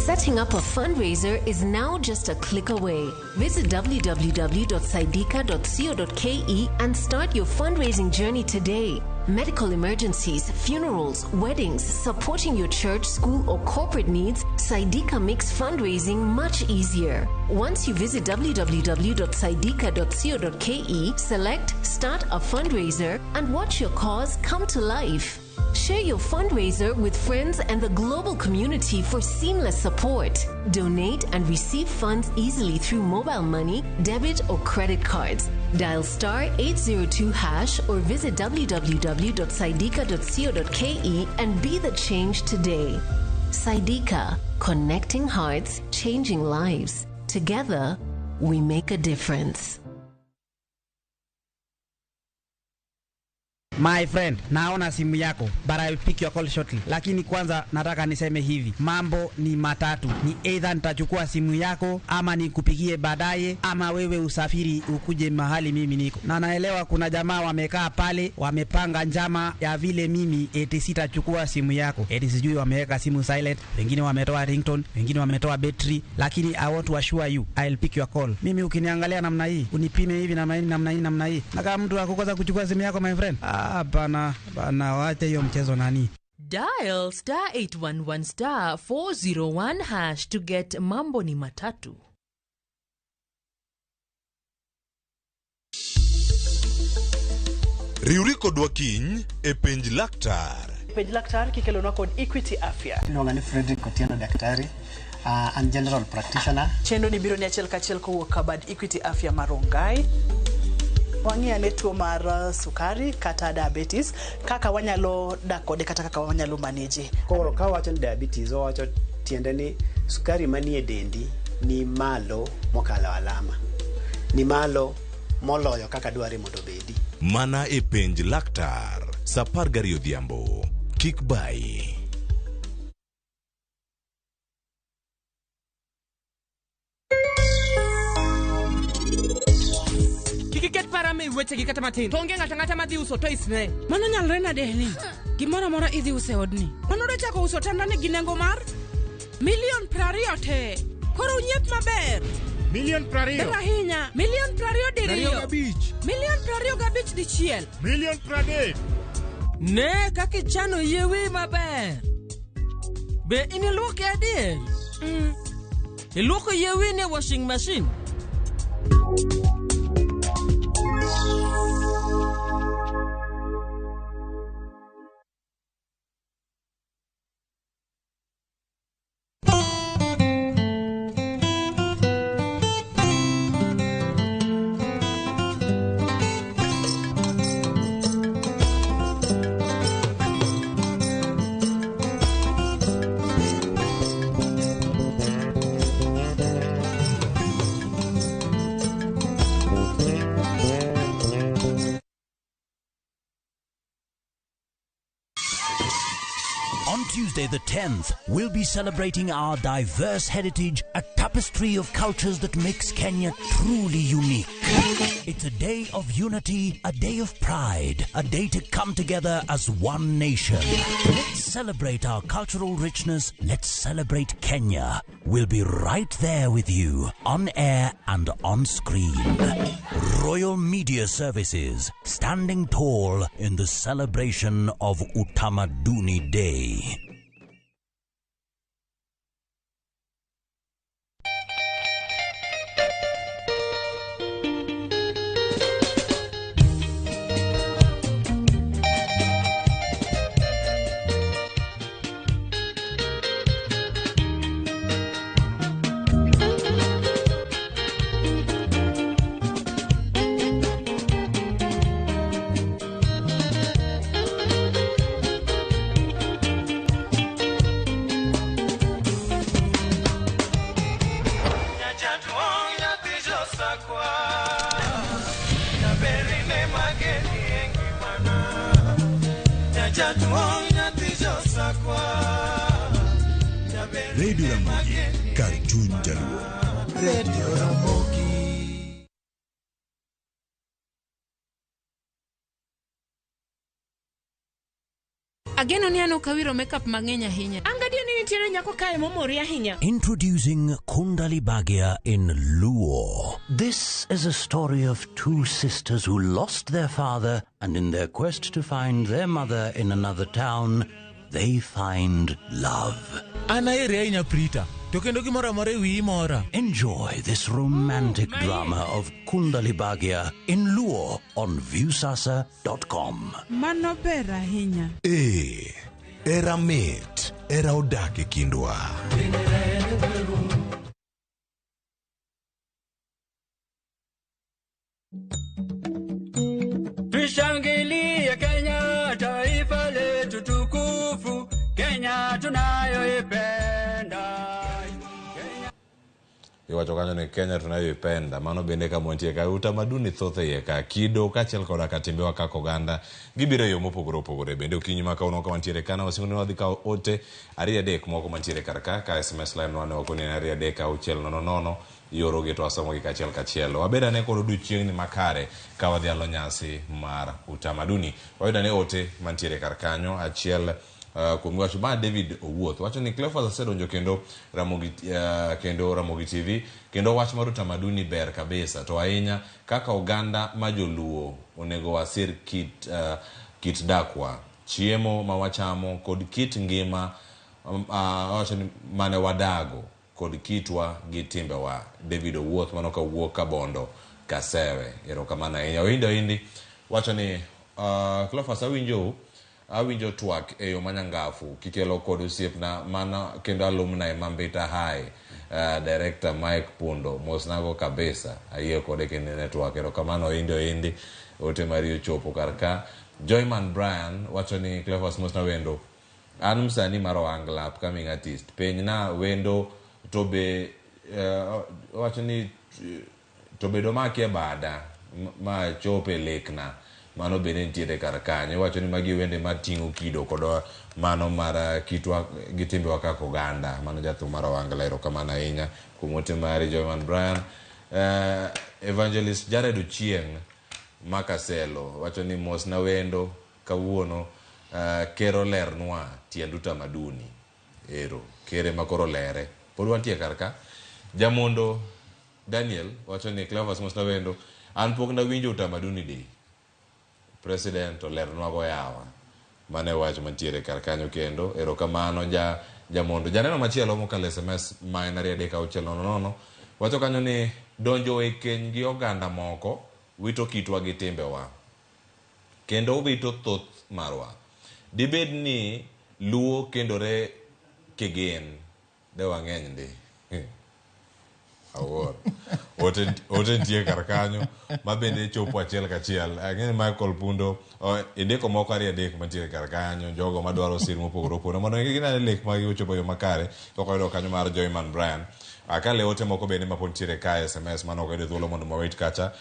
Setting up a fundraiser is now just a click away. Visit www.saidika.co.ke and start your fundraising journey today. Medical emergencies, funerals, weddings, supporting your church, school, or corporate needs, Saidika makes fundraising much easier. Once you visit www.saidika.co.ke, select Start a Fundraiser and watch your cause come to life. Share your fundraiser with friends and the global community for seamless support. Donate and receive funds easily through mobile money, debit, or credit cards. Dial star 802 hash or visit www.saidika.co.ke and be the change today. Saidika, connecting hearts, changing lives. Together, we make a difference. My friend, naona simu yako but I'll pick your call shortly. Lakini kwanza nataka niseme hivi, mambo ni matatu. Ni either nitachukua simu yako ama nikupigie baadaye ama wewe usafiri ukuje mahali mimi niko. Na naelewa kuna jamaa wamekaa pale wamepanga njama ya vile mimi eti sitachukua simu yako. Eti sijui wameweka simu silent, wengine wametoa ringtone, wengine wametoa battery, lakini I want to assure you I'll pick your call. Mimi ukiniangalia namna hii, unipime hivi namna hii namna hii namna hii. Na kama mtu akukosa kuchukua simu yako my friend, ah, bana bana, wacha hiyo mchezo nani. Dial star 811 star 401 hash to get Mambo ni Matatu. Riwri kodwa kiny e penj laktar. Penj laktar kikelonwa kod Equity Afya. Iluonga ni Frederick Otieno Daktari. An general practitioner. Chenro ni biro ni achiel kachiel kowuok kabad Equity Afya mar Rongai. Wang'i ane tuo mar sukari kata diabetes, kaka wanyalo dak kode kata kaka wanyalo manage. Koro ka wawacho ni diabetes, wawacho tiende ni sukari manie dendi ni malo mokalo alama. Ni malo moloyo kaka dware mondo obedi. Mana e penj laktar sa 12 odhiambo. Kik bayi. wechegi kata matin. To onge ng'ato ang'ata madhi uso toys ne. Mano nyalre nade Helen? Gimoro amora idhi uso e odni. Mano dwa chako uso tandane gi nengo mar milion 20 te. Koro unyiep maber. Milion 20. Ber ahinya. Milion 20 diriyo. 25. Milion 25 dichiel. Milion 30. Ne kaka ichano yie wiyi maber. Be in iluoke adier? Iluoko yie wiyi ni e washing machine? On Tuesday, the 10th, we'll be celebrating our diverse heritage, a tapestry of cultures that makes Kenya truly unique. It's a day of unity, a day of pride, a day to come together as one nation. Let's celebrate our cultural richness. Let's celebrate Kenya. We'll be right there with you, on air and on screen. Royal Media Services, standing tall in the celebration of Utamaduni Day. Radio Ramogi, kar chuny jaluo. Radio Ramogi. Ageno ni an ok awiro makeup mang'eny ahinya. An gadier ni nitiere nyako kae momori ahinya. Introducing Kundali Bhagya in Luo. This is a story of two sisters who lost their father and in their quest to find their mother in another town, they find love. An aheri ahinya Prita, to kendo gimoro amora e wiyi mora. Enjoy this romantic drama of Kundali Bhagya in Luo on Viusasa.com. Mano ber ahinya. Ee, era mit, era odak e kindwa. Tushangilie Kenya, taifa letu tukufu, Kenya tunayoipenda. Iwacho kanyo ni Kenya tunayoipenda. Mano bende kama wantie ka utamaduni thoth e iye ka kido kaachiel koda ka timbewa kaka oganda gibiro e yo mopogore opogore. Bende okinyi ma kawuono ka wantiere ka nawasingo ni wadhi kawo ote ariyo adek moko mantiere kar ka ka SMS line wa ne wakoni en 2 3 6 0 0 iorogi to wasomogi kachiel kachiel. Wabed ane kod odiochieng'ni makare ka wadhialo nyasi mar utamaduni. Wayudo ane ote mantiere kar kanyo achiel kuom wacho ma David Owuoth wacho ni Cleophas osedonjo kendo Ramogi, kendo Ramogi TV kendo wach mar utamaduni ber kabisa to ahinya kaka oganda ma joluo onego wasir kit, kit dakwa chiemo ma wachamo kod kit ngima wacho ni mane wadago kod kitwa gi timbewa. David Owuoth mano kawuok Kabondo Kasewe, erokamano ahinya. Oindi Oindi wacho ni Cleophas awinjo awinjo twak e yo manyangafu kikelo kod osiepna mana kendo alumni ma Mbita High director Mike Pundo mosnago kabisa ayie kode kendo ne twak erokamano Oindi Oindi ote mari ochopo kar ka. Joyman Brian wacho ni Cleophas mosna wendo an msanii mar ohangla upcoming artist penj na wendo to be wacho ni to bedo makia bada ma chope lekna mano bende nitiere kar kanyo. Wacho ni magi wende mating'o kido kod mano mar kitwa gi timbewa kaka oganda. Mano jathum mar ohangla erokamano ahinya kuom ote mari Joyman Brian. Evangelist Jared Ochieng Makaselo wacho ni mos na wendo kawuono ker olernwa tiend utamaduni. Ero, ker ema koro lere. Pod wantie kar ka. Jamondo Daniel wacho ni Cleophas mos na wendo an pok nawinjo utamaduni day. President olernwa go yawa. Mano e wach mantiere kar kanyo kendo. Erokamano ja Jamondo. Janeno machielo mokalo SMS ma en 23600 wacho kanyo ni donjo e keny gi oganda moko wito kitwa gi timbewa. Kendo wito thoth marwa. Dibed ni Luo kendore kigin de wang'eny ndi. Awuoro. Ote ote nitie kar kanyo ma bende chopo achiel kachiel. Ang'e ni Michael Pundo indiko moko ariyo adek mantiere kar kanyo jogo madwaro sir mopogore opogore mondo ginene lek magi ochopo e yo makare kaka wayudo kanyo mar Joyman Brian. Akale ote moko bende mapod nitiere kae SMS mane ok oyudo thuolo mondo wawit kacha.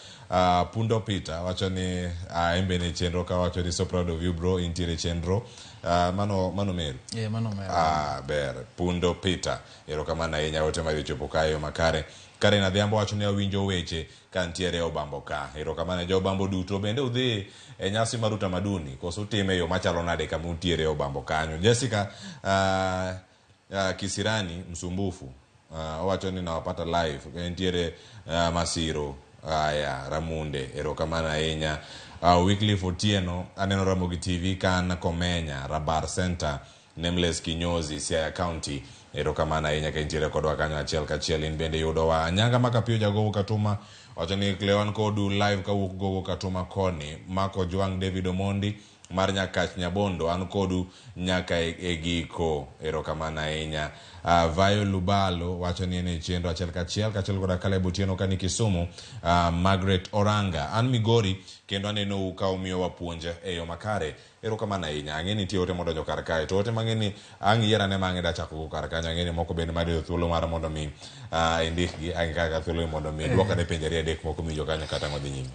Pundo Peter wacho ni en bende e chenro ka wacho ni so proud of you bro intiere e chenro. Mano mano Meru. Eh, mano Meru. Ber. Pundo Peter. Erokamano ahinya ote mari ochopo kae e yo makare. Karen Adhiambo wacho ni awinjo weche ka ntiere Obambo ka. Erokamano ne jo Obambo duto. Bende udhi e nyasi mar utamaduni koso utime e yo machalo nade kama untiere e Obambo kanyo. Jessica Kisirani Msumbufu owacho ni nawapata live entiere Masiro. Aya, Ramunde, erokamano ahinya. Wycliffe Otieno, aneno Ramogi TV ka an Komenya, Rabar Center, Nameless Kinyozi, Siaya County. Erokamano ahinya ka intiere kodwa kanyo achiel kachiel in bende yudowa. Anyanga Makapiyo Jagogo Katuma wacho ni Cleo an kodu live kawuok Gogo Katuma koni. Mark Ojwang David Omondi mar Nyakach Nyabondo an kodu nyaka e giko. Erokamano ahinya. Vayo Lubalo wacho ni en e chenro achiel kachiel kachiel koda Caleb Otieno kani Kisumu. Margaret Oranga an Migori kendo anenou ka umiyowa puonj e yo makare. Erokamano ahinya. Ang'e ni nitie ote modonjo kar kae. To ote mang'e ni ang' yier ane ma ang' ida chako go kar kanyo. Ang'e ni moko bende madiyudo thuolo mar mondo mi indikgi. Ang' kaka thuolo mondo mi duok ane penjo ariyo adek moko miwinjo kanyo kata ang' odhi nyime.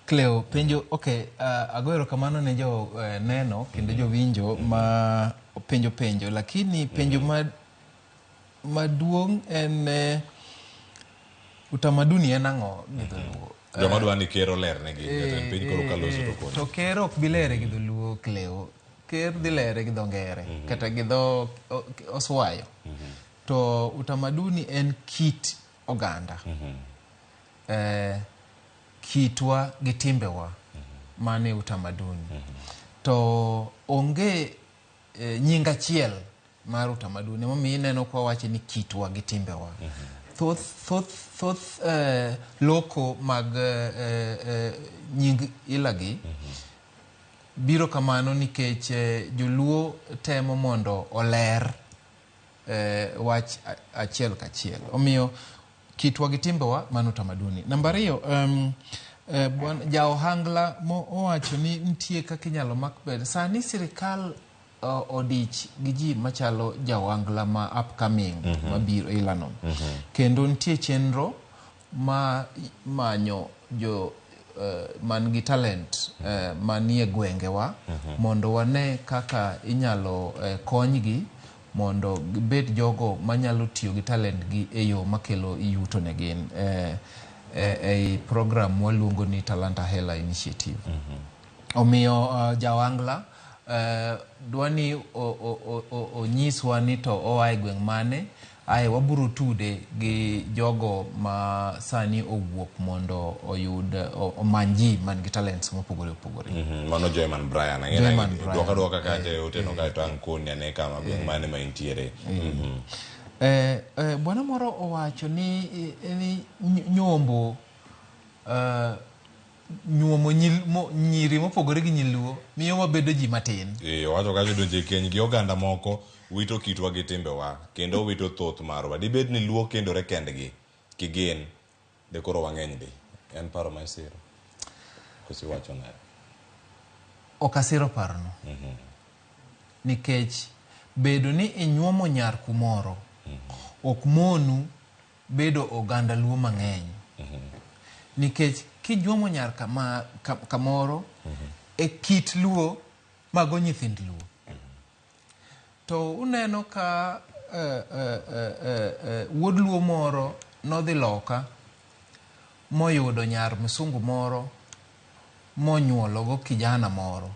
Cleo, penjo, okay, ago erokamano ne jo neno kendo jowinjo ma penjo penjo, lakini penjo maduong' en utamaduni en ang'o gi dholuo? Joma dwa ni ker olernegi, jatend piny koro kaloso to koni. To ker ok bi lere gi dholuo, Cleo. Ker dhi lere gi dho ngere, kata gi dho oswayo. To utamaduni en kit oganda. Kitwa gi timbewa mane utamaduni. To onge nying achiel mar utamaduni, emomiyo ineno kwa wache ni kitwa gi timbewa. Thoth loko mag nying ilagi biro kamano nikech joluo temo mondo oler wach achiel kachiel. Omiyo kitwa gi timbewa mano utamaduni. Namba ariyo, ja ohangla mo owacho ni nitie kaka inyalo mak bed. Sani sirikal odich gi ji machalo ja ohangla ma upcoming mabiro ilano. Kendo nitie chenro ma manyo jo man gi talent manie gwengewa mondo wane kaka inyalo konygi mondo gibed jogo manyalo tiyo gi talent gi e yo makelo yuto ne gin ei program waluongo ni Talanta Hela Initiative. Omiyo ja ohangla dwa ni onyiswa ni to oa e gweng' mane, ae wabiro tude gi jogo ma sani owuok mondo oyud omany ji man gi talents mopogore opogore. Mano Joyman Brian. Joyman Brian. Dwoka dwoka kacha e ote no kae to ang' koni ane kama gweng' mane ma intiere. Bwana moro owacho ni nyombo nyuomo nyiri mopogore gi nyiluo miyo wabedo ji matin. Owacho kacha donjo e keny gi oganda moko wito kitwa gi timbewa kendo wito thoth marwa. Dibed ni luo kendore kendgi kigin de koro wang'eny di. En paro ma isiro koso iwacho nade? Ok asiro parono. Nikech bedo ni inyuomo nyar kumoro ok monu bedo oganda luo mang'eny. Nikech kinyuomo nyar kamoro e kit luo mago nyithind luo. To uneno ka wuod luo moro nodhi loka moyudo nyar msungu moro monyuologo kijana moro.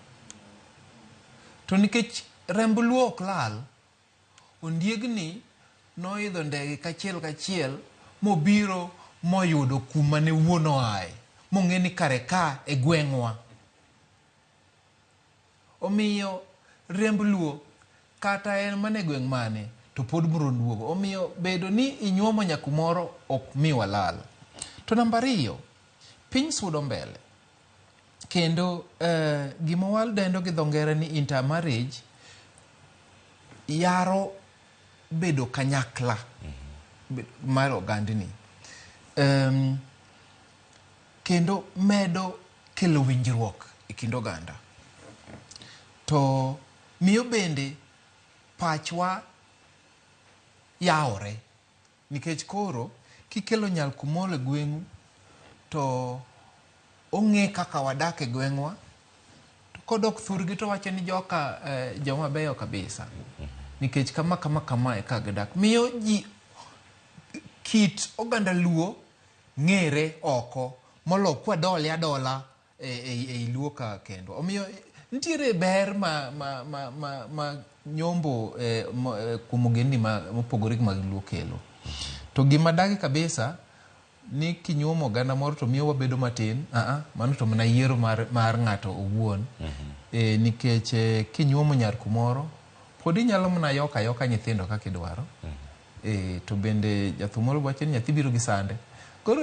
To nikech remb Luo ok lal, ondiegni noidho ndege kachiel kachiel mobiro moyudo kuma ne wuon oaye, mong'e ni kare ka e gweng'wa. Omiyo remb Luo kata en mana e gweng' mane to pod biro duogo. Omiyo bedo ni inyuomo nyakumoro ok mi walal. To namba ariyo, piny sudo mbele. Kendo gima wadendo gi dho ngere ni intermarriage yaro bedo kanyakla mar ogandni. Kendo medo kelo winjruok e kind oganda. To miyo bende pachwa yawore. Nikech koro kikelo nyal kumoro e gweng'u to ong'e kaka wadak e gweng'wa. To kodok thurgi to wacho ni joka joma beyo kabisa. Nikech kama kama kama e ka gidak. Miyo ji kit oganda Luo ng'ere oko molo kwadole adola e Luo ka kendo. Omiyo nitiere ber ma nyombo kuom ogendni mopogore gi mag Luo kelo. To gima dagi kabisa ni kinyuomo oganda moro to miyo wabedo matin, mano to mana yiero mar ng'ato owuon. Nikech kinyuomo nyar kumoro, pod inyalo mana yoka ayoka nyithindo kaka idwaro. To bende jathum moro wacho ni nyathi biro gi sande. Koro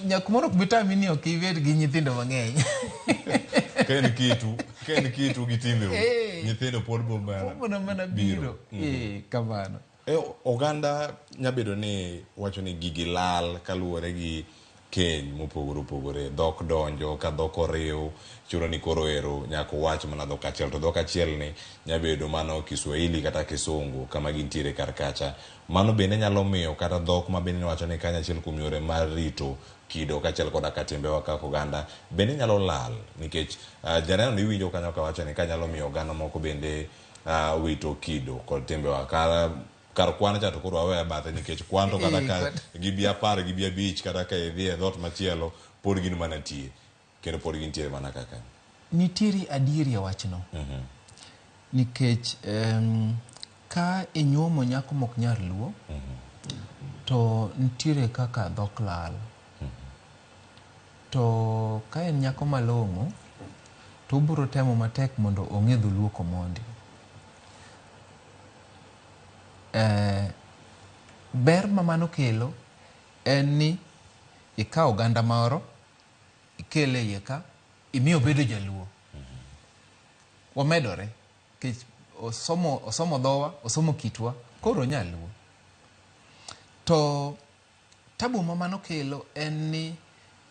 nyar kumoro ok bi tami ni ok ibed gi nyithindo mang'eny. Ka en kitu gi timbeu, nyithindo pod bo mana biro. Kamano. Oganda nyabedo ni wacho ni gigi lal kaluwore gi keny mopogore opogore. Dhok donjo, ka dhok oriw, chuno ni koro ero nyaka wach mana dhok achiel. To dhok achiel ni nyabedo mano Kiswahili kata Kisungu kama gintiere kar kacha. Mano bende nyalo miyo kata dhok ma bende wacho ni kanyo achiel kuom yore mar rito kido kaachiel koda ka timbewa kaka oganda bende nyalo lal. Nikech janeno ni iwinjo kanyo kawacho ni kanyalo miyo oganda moko bende wito kido kod timbewa. Kar kwan cha to koro waweyo bathe nikech kwan to kata ka gibi 10 gibi 5 kata ka idhi e dhoot machielo pod gin mana tie kendo pod gintiere mana kaka. Nitiere adieri e wachno. Nikech ka inyuomo nyako mok nyar Luo to nitiere kaka dhok lal. To ka en nyako malong'o to obiro temo matek mondo ong'e dholuo komondi. Ber ma mano kelo en ni ikawo oganda moro ikele iye ka imiyo obedo jaluo. Wamedore nikech osomo dhowa, osomo kitwa, koro onyaluo. To tabu ma mano kelo en ni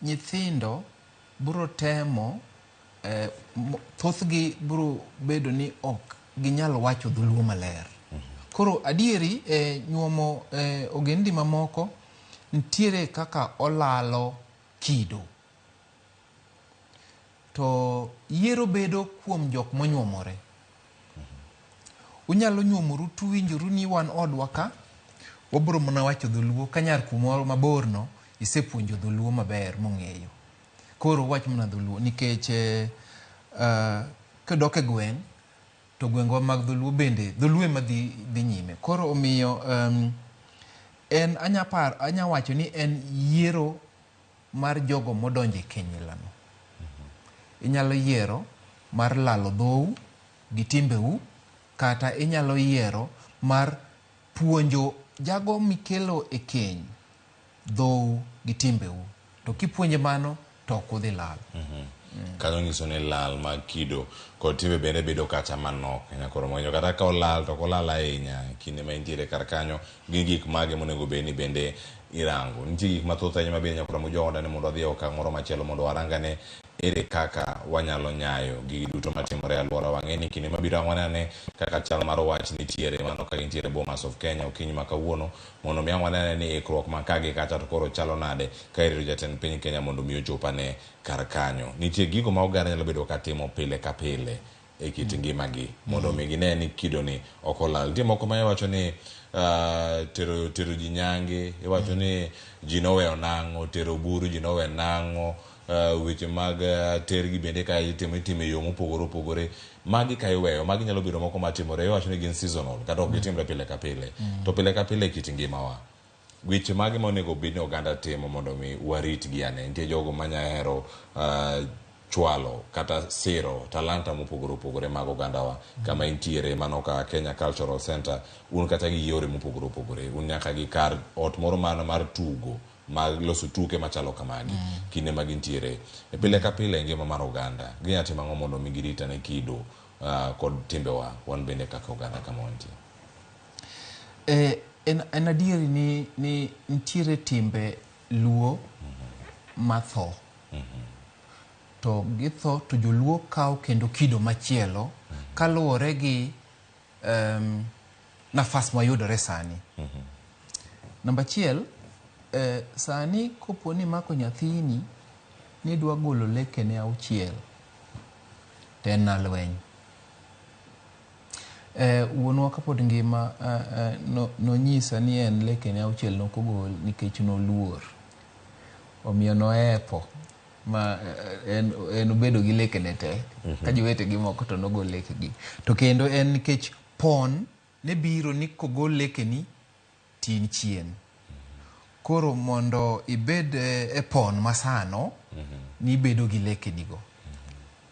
nyithindo biro temo thothgi biro bedo ni ok ginyal wacho dholuo maler. Koro adieri nyuomo ogendni mamoko nitiere kaka olalo kido. To yiero bedo kuom jok monyuomore. Unyalo nyuomoru tuwinjoru ni wan odwa ka, wabiro mana wacho dholuo ka nyar kumoro mabor no isepuonjo dholuo maber mong'eyo. Koro wach mana dholuo nikech kidok e gweng' to gwengwa mag dholuo bende dholuo ema dhi nyime. Koro omiyo en anya wacho ni en yiero mar jogo modonjo e keny ilano. Inyalo yiero mar lalo dhou gi timbeu kata inyalo yiero mar puonjo jago mikelo e keny dhou gi timbeu. To kipuonje mano to ok udhi lal. Kanyo nyiso ni lal mag kido kod timbe bende bedo kata manok. Nyakoro mwenyo kata ka olal to ok olal ahinya kinde ma intiere kar kanyo gin gik mage monego bed ni bende irango. Nitie gik mathoth ahinya ma bende nyakoro mojoda ni mondo wadhi e okang' moro machielo mondo warangane ere kaka wanyalo nyayo gigi duto matimore e alwora. Wang'e ni kinde mabiro ang' wanene kaka chal mar wach nitiere mano ka gintiere Bomas of Kenya okinyi ma kawuono mondo mi ang' wanene ni ikruok ma ka gi kacha to koro chalo nade ka irito jatend piny Kenya mondo mi ochopane kar kanyo. Nitie gigo ma oganda nyalo bedo ka timo pile ka pile e kit ngimagi mondo mi gine ni kido ni ok olal. Nitie moko ma iwacho ni tero ji nyange, iwacho ni ji noweyo nang'o, tero buru ji nowe nang'o, Weche mag tergi bende ka itimo itimo e yo mopogore opogore. Magi ka iweyo, magi nyalo bedo moko matimore, iwacho ni gin seasonal kata ok gitimre pile ka pile. To pile ka pile e kit ngimawa. Weche mage ma onego bed ni oganda timo mondo mi waritgi ane? Nitie jogo manya hero chwalo kata siro talanta mopogore opogore mag ogandawa kama intiere mano ka Kenya Cultural Center un kata gi yore mopogore opogore un nyaka gi kar ot moro mana mar tugo mag loso tuke machalo kamagi kinde ma gintiere e pile ka pile e ngima mar oganda ginya timo ang'o mondo mi girit ane kido kod timbewa wan bende kaka oganda kama wantie? En adieri ni nitiere timbe Luo matho. To githo to joluo kawo kendo kido machielo kaluwore gi nafas mayudore sani. Namba achiel, sani kopo ni imako nyathini nidwa golo lekene 6 to en na lweny. Wuonwa kapod ngima nonyisa ni en lekene 6 nokogol nikech noluor. Omiyo noepo ma en obedo gi lekene te. Ka jowetegi moko to nogol lekegi. To kendo en nikech pon ne biro ni kogol lekeni tin chien. Koro mondo ibed e pon masano, nibedo gi lekenigo.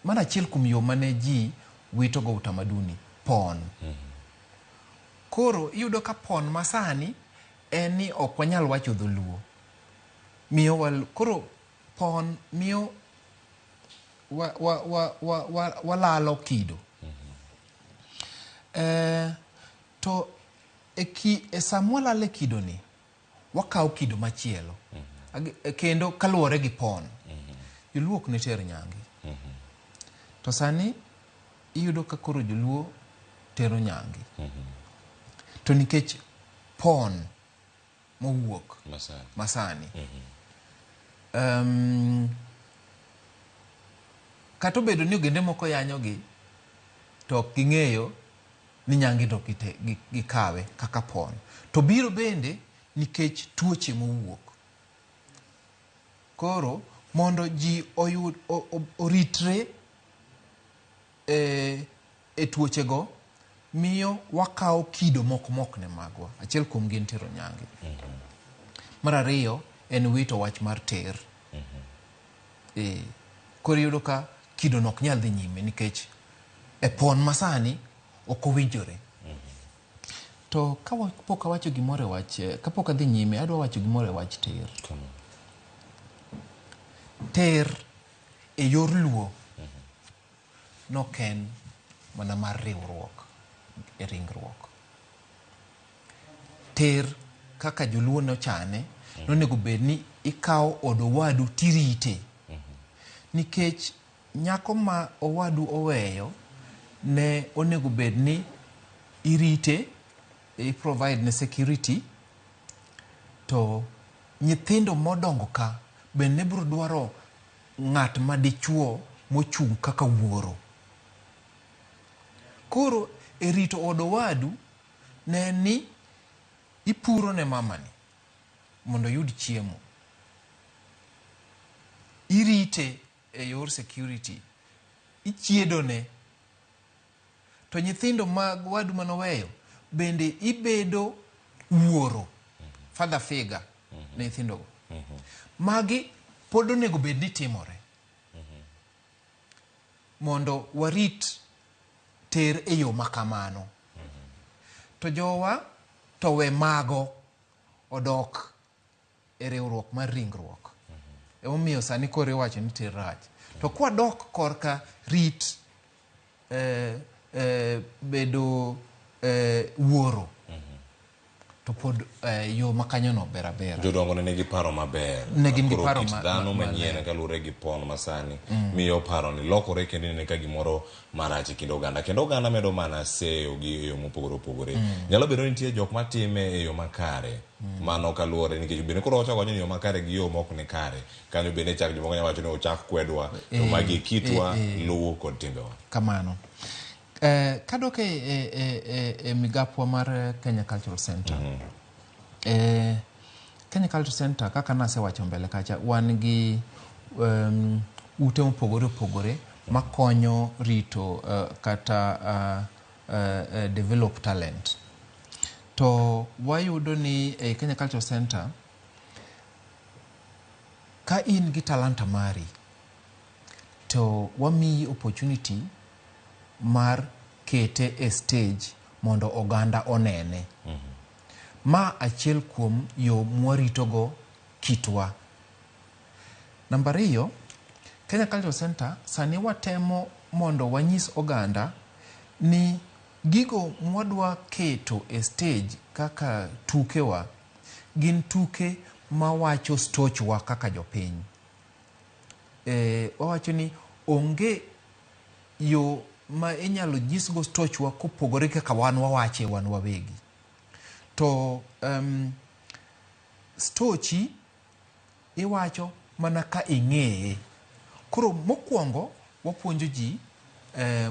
Mano achiel kuom yo mane ji witogo utamaduni, pon. Koro iyudo ka pon masani en ni ok wanyal wacho dholuo. Miyo koro pon miyo walalo kido. To e sama walalo e kido ni, wakawo kido machielo. Kendo kaluwore gi pon. Joluo ok ne ter nyange. To sani iyudo ka koro joluo tero nyange. To nikech pon mowuok masani. Kata obedo ni ogende moko yanyogi, to ok ging'eyo ni nyange to gikawe kaka pon. To biro bende nikech tuoche mowuok. Koro mondo ji oyud oritre e tuochego, miyo wakawo kido moko mok ne magwa. Achiel kuom gin tero nyange. Mar ariyo en wito wach mar ter. Koro iyudo ka kido no ok nyal dhi nyime nikech e pon masani ok owinjore. To kapok awacho gimoro e wach, kapok adhi nyime, adwa wacho gimoro e wach ter. Ter e yor Luo nok en mana mar riwruok e ringruok. Ter kaka joluo nochane, nonego bed ni ikawo od owadu tirite. Nikech nyako ma owadu oweyo ne onego bed ni irite, i provide ne security, to nyithindo modongo ka bende biro dwaro ng'at ma dichuo mochung' kaka wuoro. Koro e rito od owadu ne ni ipuro ne mamani mondo oyud chiemo. Irite e yor security, ichiedone. To nyithindo mag wadu manoweyo bende ibedo wuoro, father figure ne nyithindogo. Magi pod onego bed ni timore mondo warit ter e yo makamano. To jowa to we mago odok e riwruok mar ringruok. Emomiyo sani koro iwacho ni ter rach. To kwadok korka rit bedo wuoro, to pod yo makanyono ber abera. Jodongo ne nigi paro maber. Ne gin gi Koro paro kit dhano manyien kaluwore gi pon masani miyo paro ni lokore kendo inene ka gimoro marach e kind oganda. Kendo oganda medo mana seyo gi e yo mopogore opogore. Nyalo bedo ni nitie jok matime e yo makare. Mano kaluwore nikech bende koro wachako wacho ni yo makare gi yo mok ni kare. Kanyo bende chak jomoko nyalo wacho ni ochak kwedwa, to magi e kitwa, luwo kod timbewa. Kamano. Kadok e migapwa mar Kenya Cultural Center. Kenya Cultural Center kaka nasewacho mbele kacha, wan gi ute mopogore opogore makonyo rito kata develop talent. To wayudo ni e Kenya Cultural Center, ka in gi talanta mari, to wamiyi opportunity mar kete e stage mondo oganda onene. Ma achiel kuom yo mwaritogo kitwa. Namba 2, Kenya Cultural Center sani watemo mondo wanyis oganda ni gigo mwadwa keto e stage kaka tukewa gin tuke mawacho stochwa kaka jopiny. Wawacho ni onge yo ma inyalo nyisgo stochwa kopogore kaka wan wawache wan wawegi. To stochi iwacho mana ka ing'eye. Koro mokwongo wapuonjo ji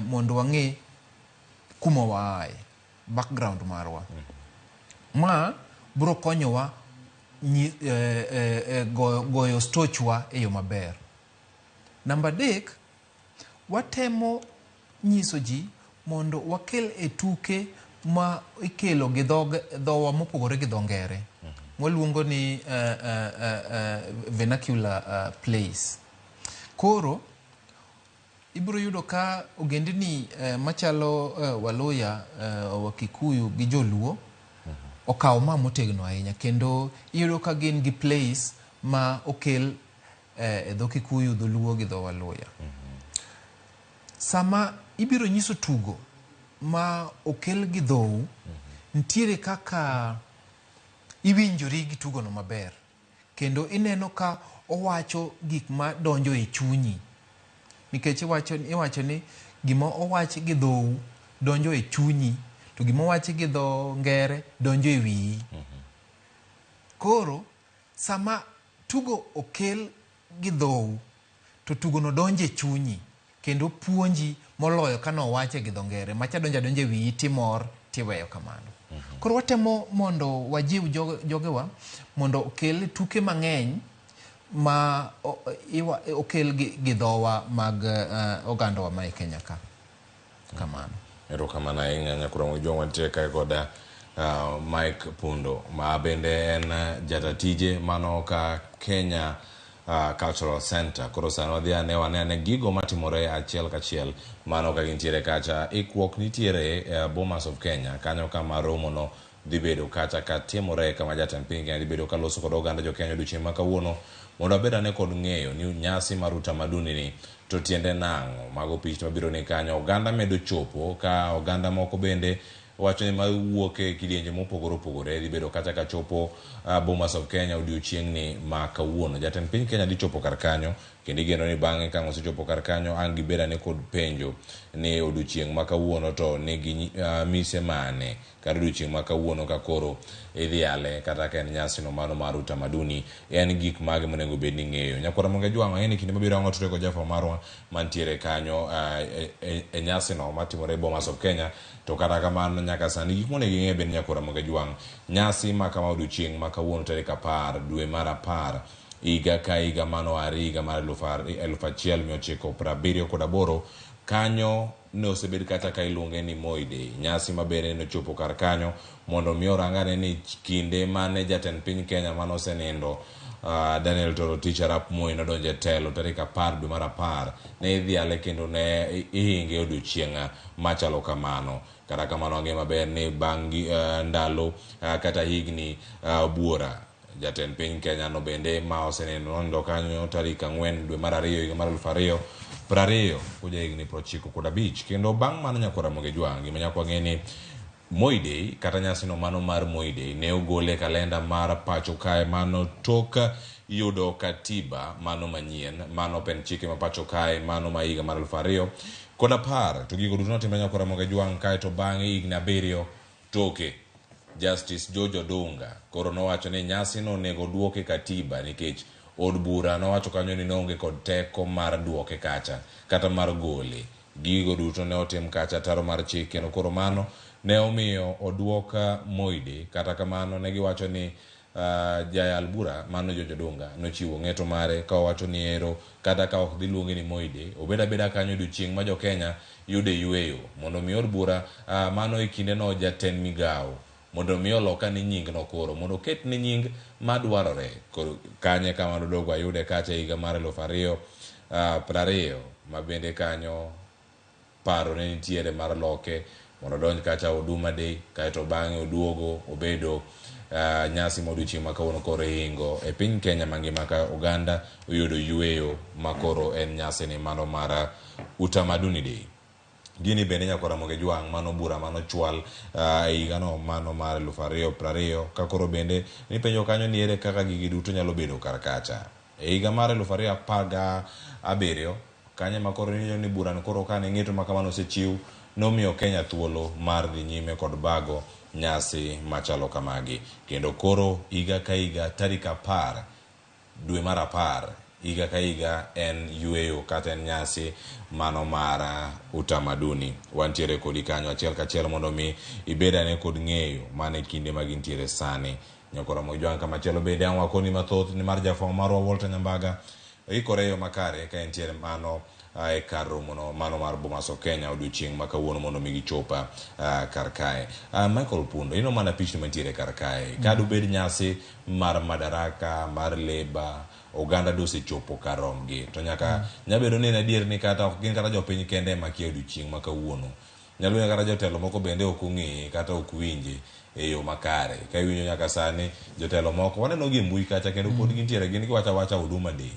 mondo wang'e kuma waaye, background marwa. Ma biro konyowa goyo stochwa e yo maber. Namba 3, watemo nyiso ji mondo wakel e tuke ma ikelo gi dhowa mopogore gi dho ngere. Waluongo ni vernacular plays. Koro ibiro yudo ka ogendini machalo Waluya, Wakikuyu gi Joluo okawo ma motegno ahinya, kendo iyudo ka gin gi plays ma okel e dho Kikuyu, Dholuo gi dho Waluya. Sama ibiro nyiso tugo ma okel gi dhou, nitiere kaka iwinjori gi tugono maber, kendo ineno ka owacho gik ma donjo e chunyi, nikech iwacho ni gima owach gi dhou donjo e chunyi, to gima owach gi dho ngere donjo e wiyi. Koro sama tugo okel gi dhou, to tugono donjo e chunyi kendo puonji moloyo ka nowache gi dho ngere macha donjo adonja e wiyi timor tiweyo kamano. Koro watemo mondo wajiw jogewa mondo okel tuke mang'eny ma okel gi dhowa mag ogandawa ma e Kenya ka. Kamano. Erokamano ahinya Nyakurango Jwang'. Wantie kae koda Mike Pundo ma bende en jata tije mano ka Kenya Cultural Center. Koro sani wadhi ane wane ane gigo matimore achiel kachiel mano ka gintiere kacha. Ikruok nitiere Bomas of Kenya kanyo kama romo no dhi bedo kacha ka timore, kama jatend piny Kenya dhi bedo ka loso kod oganda jo Kenya odiochieng' ma kawuono, mondo wabed ane kod ng'eyo ni nyasi mar utamaduni ni to tiende nang'o. Mago pichni mabiro ni kanyo, oganda medo chopo ka oganda moko bende wacho ni mawuok e kidienje mopogore opogore dhi bedo kacha ka chopo Bomas of Kenya odiochieng' ni ma kawuono. Jatend piny Kenya dhi chopo kar kanyo, kendo igeno ni bang'e ka ang' osechopo kar kanyo ang' gibed ane kod penjo ni odiochieng' ma kawuono to nigi mise mane, kata odiochieng' ma kawuono ka koro idhiale kata ka en nyasino mano mar utamaduni, en gik mage monego bed ni ng'eyo. Nyakwara Monge Jwang' ang'e ni kinde mabiro ang' watudre kod jafwambo marwa mantiere kanyo e nyasino matimore e Bomas of Kenya. To kata kamano nyaka sani gik monego ing'e bende Nyakwara Monge Jwang', nyasi ma kama odiochieng' ma kawuono tarik 10 dwe mar 10 higa ka higa mano ari higa mar 1978 kanyo ne osebed kata ka iluonge ni Moi Day. Nyasi ma bende nochopo kar kanyo mondo mi orangane ni kinde mane jatend piny Kenya mane osenindo Daniel Toroitich arap Moi nodonjo e telo tarik 10 dwe mar 10, ne idhiale kendo ne ihinge odiochieng' machalo kamano. Kata kamano wang'eyo maber ni bang' ndalo kata higni buora, jatend piny Kenya no bende ma osenindo nonindo kanyo tarik 4 dwe mar 2 higa mar 2020 kuja higni 95. Kendo bang' mano Nyakwara Ramogi Jwang', gima nyaka wang'e ni Moi Day kata nyasino mano mar Moi Day ne ogole e kalenda mar pacho kae mano tok yudo katiba mano manyien mano pend chike ma pacho kae mano ma higa mar 2010. To gigo duto notimre Nyakwara Ramogi Jwang' kae to bang'e higni 7 toke Justice George Odunga koro nowacho ni nyasino onego duoke katiba nikech od bura nowacho kanyo ni noonge kod teko mar duoke kacha kata mar gole. Gigo duto ne otim kacha taro mar chik, kendo koro mano ne omiyo oduok Moi Day. Kata kamano ne giwacho ni Jayal bura mano George Odunga nochiwo ng'eto mare ka owacho ni ero kata ka ok dhi luonge ni Moi Day, obed abeda kanyo odiochieng' ma jo-Kenya yude yueyo mondo mi od bura mano e kindeno jatend migawo mondo mi olok ane nyingno koro mondo oket ne nying madwarore. Koro kanye kama nodog wayude kacha e higa mar 2020 ma bende kanyo paro ne nitiere mar loke mondo odonj kacha Huduma Day kaeto bang'e oduogo obedo nyasi ma odiochieng' ma kawuono koro ihingo e piny Kenya mangima ka oganda oyudo yueyo ma koro en nyasi ni mano mar Utamaduni Day. Gini bende nyakwar Ramogi Ojwang' mano bura mano chwal e higano mano mar 2020 ka koro bende nipenjo kanyo ni ere kaka gigi duto nyalo bedo kar kacha. E higa mar 2017 kanyo ema koro iwinjo ni burano koro kane ng'eto ma kamano osechiw nomiyo Kenya thuolo mar dhi nyime kod bago nyasi machalo kamagi. Kendo koro higa ka higa tarik 10 dwe mar 10 higa ka higa en yueyo kata en nyasi mano mar utamaduni. Wantiere kodi kanyo achiel kachiel mondo mi ibed ane kod ng'eyo mana e kinde ma gintiere sani. Nyakwar Ramogi Ojwang' kamachielo bende ang' wakoni mathoth nimar jafwambo marwa Walter Nyambaga ikore e yo makare ka entiere mano e kar romono mano mar Bomas of Kenya odiochieng' ma kawuono mondo mi gichop kar kae. Michael Pundo, ineno mana pichni mantiere kar kae. Ka dobed nyasi mar Madaraka, mar Labour, oganda dosechopo kar romgi. To nyaka nyabedo ni en adier ni kata ok gin kata jopiny kende ema kia odiochieng' ma kawuono. Nyalo bedo kata jotelo moko bende ok ong'eye kata ok winje e yo makare. Ka iwinjo nyaka sani jotelo moko waneno gi e mbui kacha kendo pod gintiere gin giwacho awacha Huduma Day.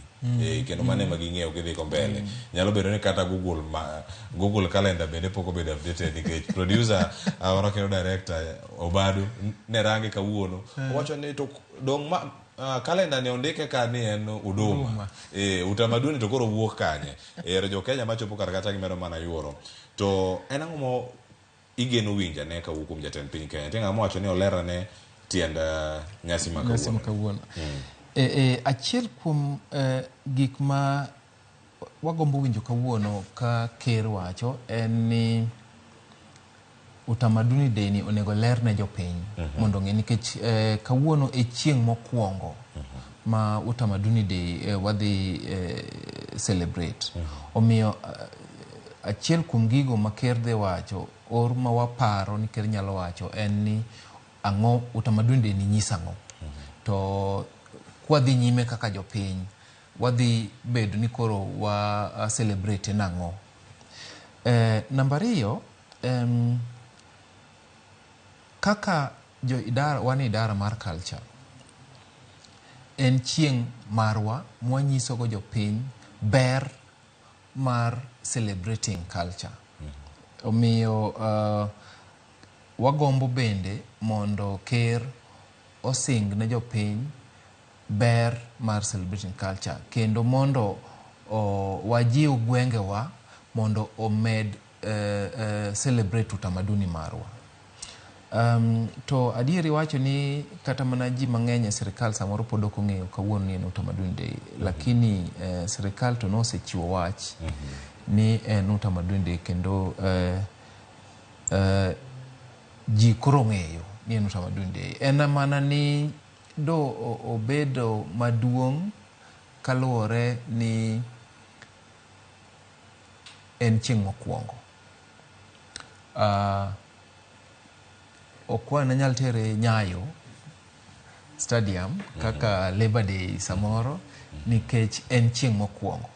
Kendo mano ema ging'eyo gidhi go mbele. Nyalo bedo ni kata Google ma, Google Calendar bende pok obedo updated nikech producer moro kendo director Obado ne range kawuono. Owacho ni to dong' ma kalenda ni ondike ka ni en Huduma. Utamaduni to koro wuok kanye? Ero jo Kenya machopo kar kacha gimedo mana yuoro. To en ang'o mo igeno winjo ane kawuok kuom jatend piny Kenya? Nitie ng'ama owacho ni olerane tiend nyasi ma Nyasi ma kawuono. kawuono. Achiel kuom gik ma wagombo winjo kawuono ka ker wacho en ni Utamaduni Day ni onego ler ne jopiny mondo ong'e nikech kawuono e chieng' mokwongo ma Utamaduni Day wadhi celebrate. Omiyo achiel kuom gigo ma ker dhi wacho or ma waparo ni ker nyalo wacho en ni ang'o Utamaduni Day ni nyiso ang'o. To kwadhi nyime kaka jopiny wadhi bedo ni koro wa celebrate nang'o. Namba 2, kaka jo idara, wan e idara mar culture, en chieng' marwa mwanyisogo jopiny ber mar celebrating culture. Omiyo wagombo bende mondo ker osing ne jopiny ber mar celebrating culture kendo mondo wajiw gwengewa mondo omed celebrate utamaduni marwa. To adieri wacho ni kata mana ji mang'eny e sirikal samoro pod ok ong'eyo kawuono ni en Utamaduni Day, lakini sirikal to nosechiwo wach ni en Utamaduni Day kendo ji koro ong'eyo ni en Utamaduni Day. En mana ni do obedo maduong' kaluwore ni en chieng' mokwongo. Ok wanyal tere Nyayo Stadium kaka Labor Day samoro nikech en chieng' mokwongo.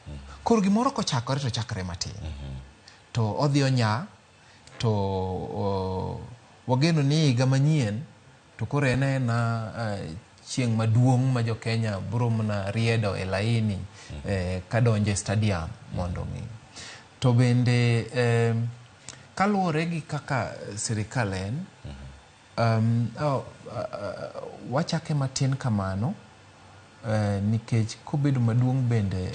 Koro gimoro kochakore to chakre matin. To odhi onya to wageno ni higa manyien to koro en ena chieng' maduong' ma jo Kenya biro mana riedo e laini kadonjo e stadium mondo ong'i. To bende kaluwore gi kaka sirikal en, wachake matin kamano nikech kobedo maduong' bende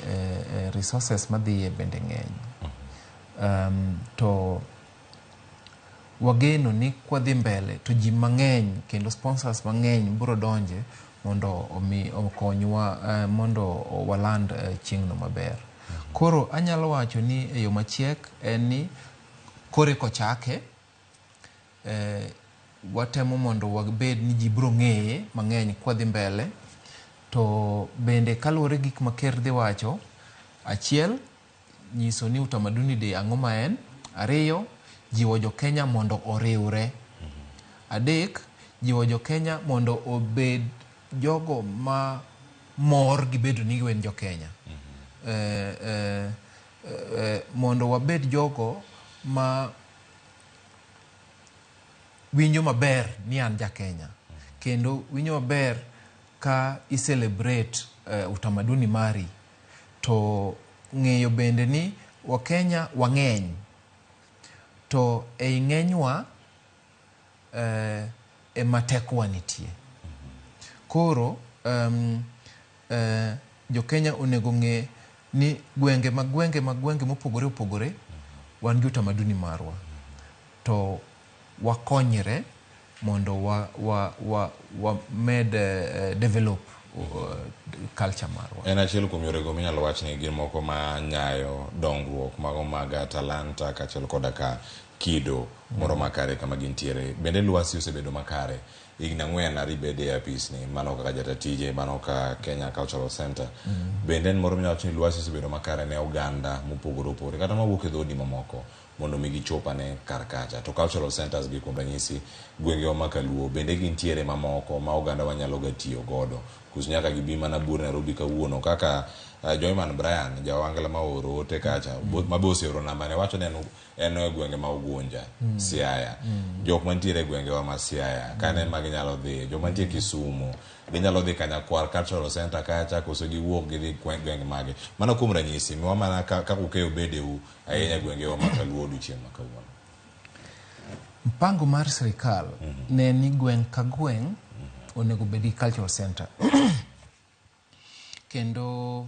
resources madhiye bende ng'eny. To wageno ni kwadhi mbele to ji mang'eny kendo sponsors mang'eny biro donje mondo omi okonywa mondo waland chieng'no maber. Koro anyalo wacho ni e yo machiek en ni kore kochake watemo mondo wabed ni ji biro ng'eye mang'eny kwadhi mbele. To bende kaluwore gi gik ma ker dhi wacho, achiel, nyiso ni Utamaduni Day ang'o ma en. Ariyo, jiwo jo Kenya mondo oriwre. Adek, jiwo jo Kenya mondo obed jogo ma mor gi bedo ni gin jo Kenya. Mondo wabed jogo ma winjo maber ni an ja Kenya. Kendo winjo maber ka i celebrate utamaduni mari. To ng'eyo bende ni Wakenya wang'eny. To ei ng'enywa ema tekowa nitie. Koro jo Kenya onego ng'e ni gwenge ma gwenge ma gwenge mopogore opogore wan gi utamaduni marwa. To wakonyre mondo wa med develop culture marwa. En achiel kuom yorego minyalo wach ni gin moko ma nyayo dongruok mago mag talanta kaachiel koda ka kido moro makare kama gintiere. Bende lwasi osebedo makare higni 4 aribede e apis ni mano kaka jata tije mano ka Kenya Cultural Center. Bende en moro minyalo wach ni lwasi osebedo makare ne oganda mopogore opogore kata mawuok e dhoudi mamoko mondo mi gichop ane kar kacha. To cultural centers gi kuom ranyisi gwengewa ma kaluo bende gintiere mamoko ma oganda wanyalo ga tiyo godo. Koso nyaka gibi mana buor Nairobi kawuono kaka Joyman Brian jawangla ma ooro ote kacha ma be oseoro namba ne wacho ni en e gwenge ma Ugunja, Siaya. Jok mantiere e gwengewa ma Siaya kane ma ginyalo dhi, jok mantie Kisumu ginyalo dhi Kanyakwar Cultural Center kacha koso giwuok gidhi gwenge mage. Mano kuom ranyisi miwa mana kaka ukeyo bedeu ahinya e gwengewa ma kaluo odiochieng' ma kawuono. Mpango mar sirikal ne ni gweng' ka gweng' onego bed gi cultural center. Kendo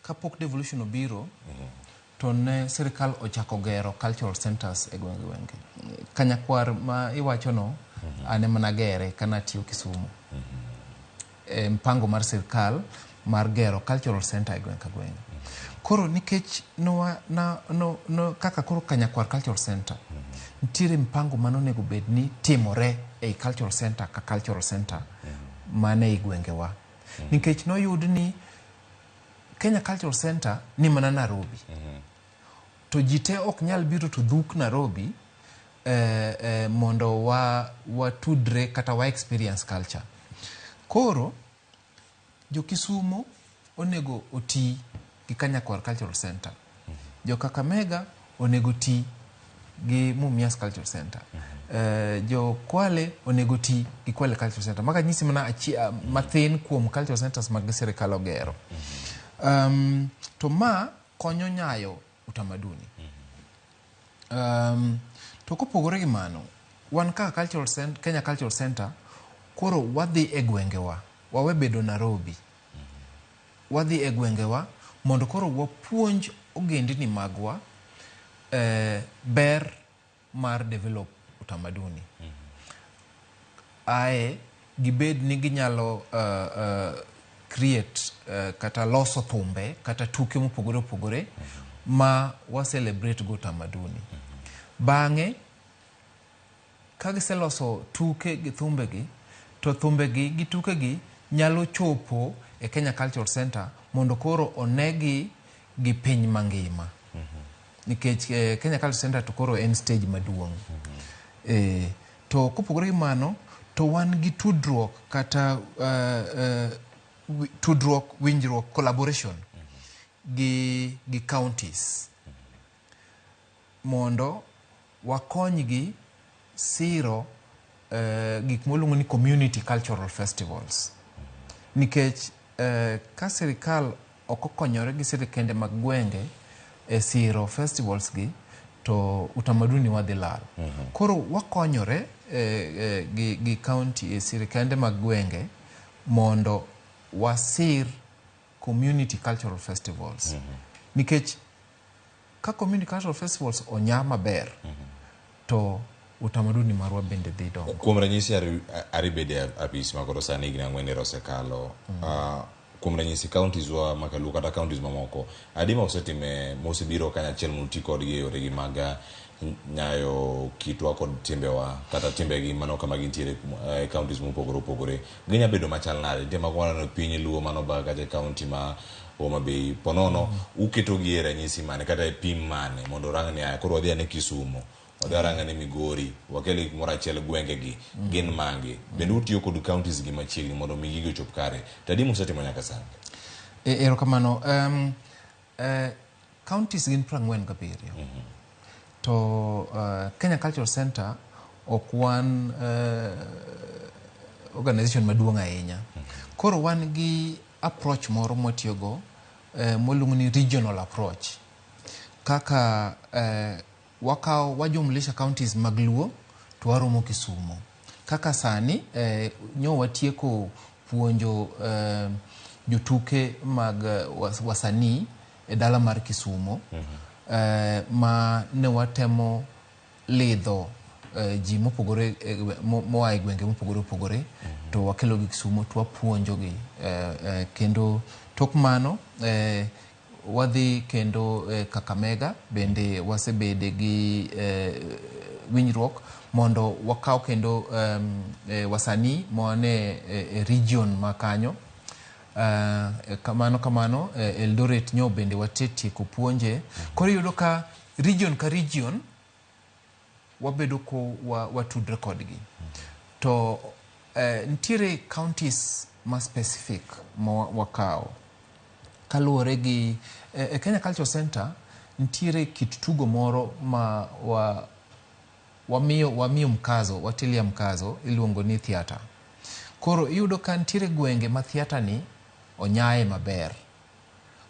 kapok devolution obiro, to ne sirikal ochako gero cultural centers e gwenge gwenge. Kanyakwar ma iwacho no, an ema nagere kana atiyo Kisumu. E mpango mar sirikal mar gero cultural center e gweng' ka gweng'. Koro nikech nowa, na, no, no, kaka koro Kanyakwar Cultural Center, nitiere mpango mane onego bed ni timore ei cultural center ka cultural center mane ei gwengewa. Nikech noyud ni Kenya Cultural Center ni mana Nairobi. To ji te ok nyal biro to dhuk Nairobi mondo watudre kata wa experience culture. Koro jo Kisumo onego oti gi Kanyakwar Cultural Center. Jo Kakamega onego ti gi Mumias Cultural Center. Jo Kwale onego ti gi Kwale Cultural Center. Maka nyisi mana mathin kuom cultural centers mag sirikal ogero. To ma konyo nyayo utamaduni. To kopogore gi mano, wan kaka Cultural Kenya Cultural Center, koro wadhi e gwengewa, wawe bedo Nairobi. Wadhi e gwengewa mondo koro wapuonj ogendini magwa ber mar develop utamaduni. Ae gibed ni ginyalo create kata loso thumbe kata tuke mopogore opogore ma wa celebrate go utamaduni. Bang'e ka giseloso tuke gi thumbegi, to thumbegi gi tukegi nyalo chopo e Kenya Cultural Center mondo koro onegi gi piny mangima. Nikech Kenya Cultural Center to koro en stage maduong'. To kopogore gi mano, to wan gi tudruok kata tudruok, winjruok, collaboration gi counties mondo wakonygi siro gik moluongo ni community cultural festivals. Nikech ka sirikal ok okonyore gi sirikende mag gwenge e siro festivals gi, to utamaduni wadhi lal. Koro wakonyore gi county e sirikende mag gwenge mondo wasir community cultural festivals. Nikech ka community cultural festivals onya maber, to utamaduni marwa bende dhi dongo. Kuom ranyisi aribede apis ma koro sani higni 4 osekalo. Kuom ranyisi counties wa ma Kaluo kata counties mamoko, adi ma osetime mosebiro kanyachiel mondo ti kodgi e yoregi mag nyayo kitwa kod timbewa kata timbegi mano kama gintiere e counties mopogore opogore ginya bedo machal nade nitie mago waneno e piny luo mano ba kata e county ma Homa Bay ponono uketogi e ranyisi mane kata e pim mane mondo orang ni aya koro wadhi ane Kisumo wadhi warang ane Migori wakel gi kumoro achiel gwengegi gin magi bende utiyo kod counties gi machiegni mondo mi gigi ochop kare to adi musetimo nyaka sani? Erokamano. Counties gin 47. To Kenya Cultural Center ok wan organization maduong' ahinya. Koro wan gi approach moro mwatiyogo mwaluongo ni regional approach. Kaka wakawo wajumlisha counties mag Luo to waromo Kisumo. Kaka sani nyo watieko puonjo jotuke mag wasanii e dala mar Kisumo. Ma ne watemo lidho ji mopogore moa e gwenge mopogore opogore to wakelo gi Kisumo to wapuonjogi kendo tok mano wadhi kendo Kakamega bende wasebede gi winjruok mondo wakaw kendo wasanii moa e region ma kanyo. Kamano Eldoret nyo bende wasetieko puonje. Koro iyudo ka region ka region wabedo ko watudre kodgi. To nitiere counties ma specific ma wakawo kaluwore gi e Kenya Cultural Center nitiere kit tugo moro ma wamiyo mkazo, watilia mkazo, iluongo ni theatre. Koro iyudo ka nitiere gwenge ma theatre ni onyaye maber.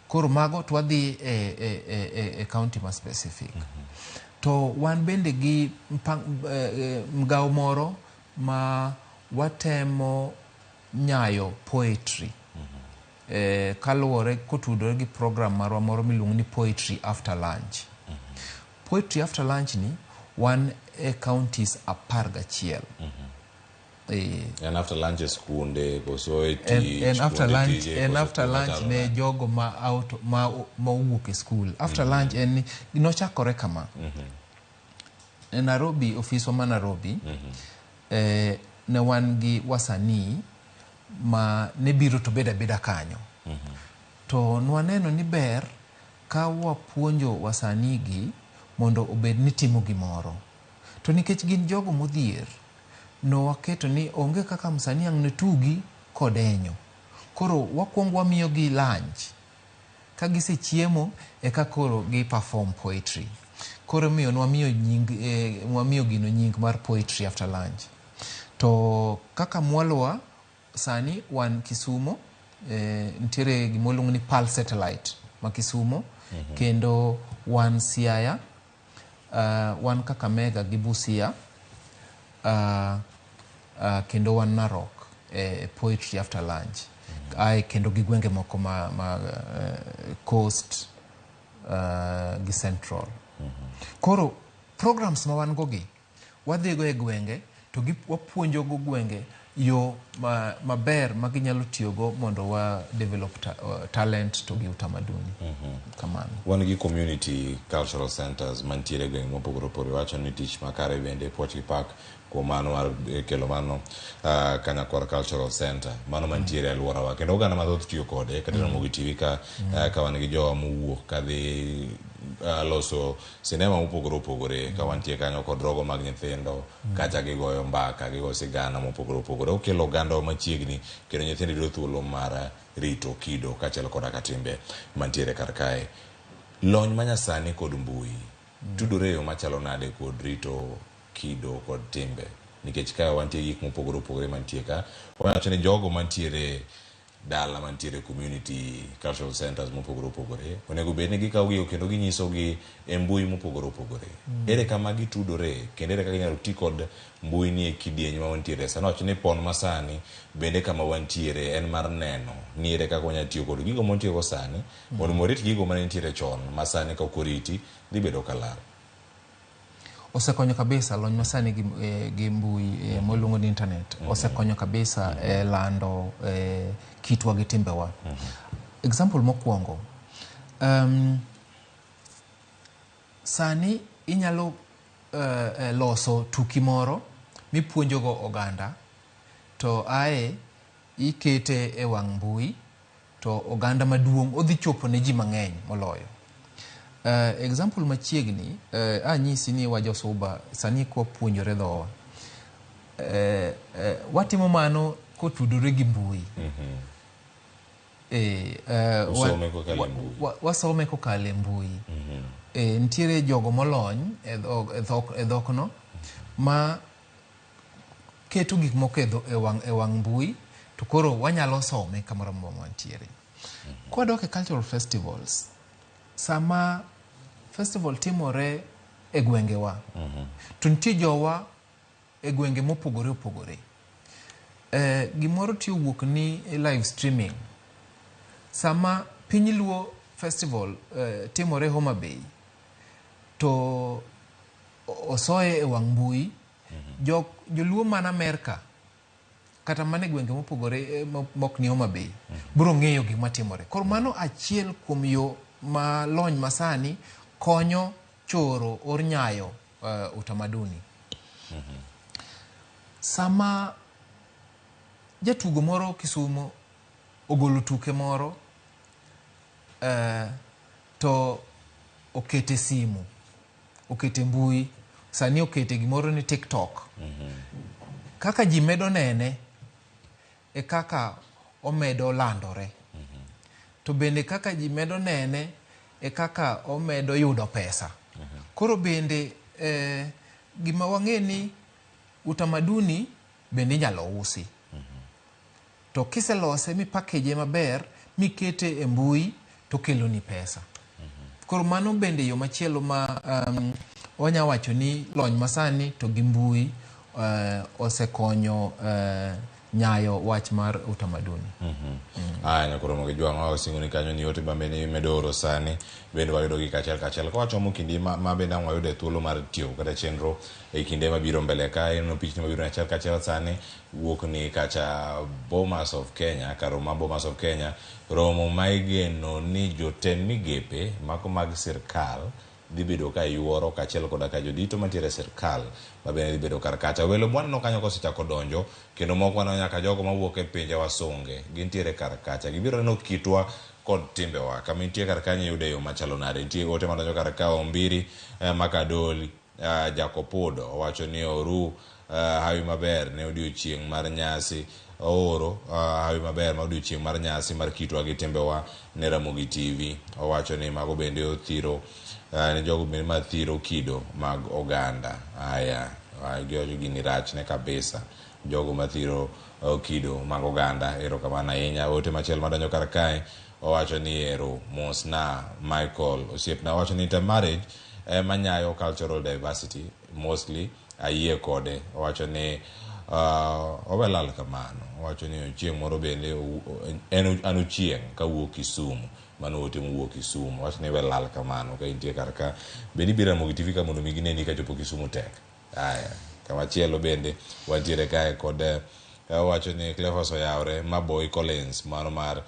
Koro mago to wadhi e county ma specific. To wan bende gi mgawo moro ma watemo nyayo poetry. Kaluwore kotudore gi program marwa moro miluongo ni Poetry After Lunch. Poetry After Lunch ni wan e counties 11. En after lunch e skunde koso e tich? En after lunch, en after lunch ne jogo ma out ma owuok e school. After lunch en nochakore kama. E Nairobi, ofiswa ma Nairobi, ne wan gi wasanii ma ne biro to bedo abeda kanyo. To nwaneno ni ber ka wapuonjo wasanii gi mondo obed ni timo gimoro. To nikech gin jogo modhier, no waketo ni onge kaka msanii ang' ne tugi kodenyo. Koro wakwongo wamiyogi lunch. Ka gisechiemo eka koro gi perform poetry. Koro miyo nwamiyo gino nying mar Poetry After Lunch. To kaka mwalowa sani wan Kisumo, nitiere gima ni Pearl Satellite ma Kisumo, kendo wan Siaya, wan Kakamega gi Busia, kendo wan Narok Poetry After Lunch. Ae kendo gi gwenge moko ma Coast gi Central. Koro programs ma wan go gi wadhigo e gwenge to wapuonjo go gwenge yo maber ma ginyalo tiyogo mondo wa develop talent to gi utamaduni. Kamano. Wan gi community cultural centers mantiere e gwenge mopogore opogore. Wacho ni tich makare bende puoch gi pak kuom mano mar kelo mano Kanyakwar Cultural Center mano mantiere e alworawa kendo oganda mathoth tiyo kode kata Ramogi TV ka ka wan gi jowa mowuok kadhi loso sinema mopogore opogore ka wantie kanyo kod rogo mag nyithindo kacha gigoyo mbaka gigoyo sigana mopogore opogore okelo oganda machiegni kendo nyithindo yudo thuolo mar rito kido kaachiel koda ka timbe mantiere kar kae. Lony manyasani kod mbui tudore e yo machalo nade kod rito kido kod timbe nikech ka wantie gik mopogore opogore mantie ka wawacho ni jogo mantiere dala mantiere community cultural centers mopogore opogore onego bed ni gikawo gigo kendo ginyisogi e mbui mopogore opogore. Ere kama gitudore kendo ere kaka inyalo ti kod mbui ni e kidieny ma wantiere sani wacho ni pon masani bende kama wantiere en mar neno ni ere kaka wanyalo tiyo kod gigo mwantiego sani mondo warit gigo mane nitiere chon ma sani ka ok oriti dhi bedo ka lal. Osekonyo kabisa lony masani gi mbui moluongo ni internet. Osekonyo kabisa e lando kitwa gi timbewa. Example mokwongo, sani inyalo loso tuki moro mipuonjogo oganda to ae ikete e wang' mbui to oganda maduong' odhi chopo ne ji mang'eny moloyo. Example machiegni, anyisi ni wajosuba sani kwapuonjore dhowa, watimo mano kotudore gi mbui. Usome kokalo e mbui. Wasome kokalo e mbui. Nitiere jogo molony e dhokno ma keto gik moko e wang' mbui to koro wanyalo some kamoro amora mantiere. Kwadok e cultural festivals, sama festival timore e gwengewa, to nitie jowa e gwenge mopogore opogore. Gimoro tiyo wuok ni live streaming. Sama Piny Luo Festival timore Homa Bay, to osoye e wang' mbui, joluo man Amerka kata mana e gwenge mopogore mok ni Homa Bay biro ng'eyo gima timore. Koro mano achiel kuom yo ma lony masani konyo choro or nyayo utamaduni. Sama jatugo moro Kisumo ogolo tuke moro to okete simu, okete mbui, sani okete gimoro ni TikTok. Kaka ji medo nene e kaka omedo landore. To bende kaka ji medo nene e kaka omedo yudo pesa. Koro bende gima wang'e ni utamaduni bende inyalo usi. To kiselose mi package maber mikete e mbui to keloni pesa. Koro mano bende yo machielo ma wanya wacho ni lony masani to gi mbui osekonyo nyayo wach mar utamaduni. Aya, nyakoro mogi jwang'o osingo ni kanyo ni ote ma bende imedo oro sani bende wayudo gi kachiel kachiel. Ka wachomo kinde ma bende ang' wayudo e thuolo mar tiyo kata chenro e kinde mabiro mbele ka ineno pichni mabiro achiel kachiel sani wuok ni kacha Bomas of Kenya, kar romo ma Bomas of Kenya, romo ma igeno ni jotend migepe mako mag sirkal dhi bedo ka yuoro kaachiel koda ka jodito mantiere e sirkal ma bende dhi bedo kar kacha. Welo mwaneno kanyo kosechako donjo kendo moko waneno nyaka jogo mawuok e pinje wasunge gintiere kar kacha. Gibiro neno kitwa kod timbewa. Kama intie kar kanyo iyude e yo machalo nade. Nitie ote madonjo kar ka Ombiri Makadoli Jakopudo owacho ni oru hawi maber ne odiochieng' mar nyasi ooro hawi maber mar odiochieng' mar nyasi mar kitwa gi timbewa ne Ramogi TV. Owacho ni mago bende othiro ne jogo bende mathiro kido mag oganda. Aya, giwacho gini rachne kabisa. Jogo mathiro kido mag oganda, erokamano ahinya. Ote machielo madonjo kar kae owacho ni ero mosna Michael osiepna owacho ni intermarriage ema nyayo cultural diversity mostly ayie kode. Owacho ni owe lal kamano. Owacho ni chieng' moro bende en an Ochieng' kawuok Kisumu. Mano ote mowuok Kisumu. Owacho ni we lal kamano ka intie kar ka. Bende ibiro Ramogi TV ka mondo mi gineni kachopo Kisumu tek. Aya, kamachielo bende wantiere kae kod owacho ni Cleophas oyawre Maboy Collins mano mar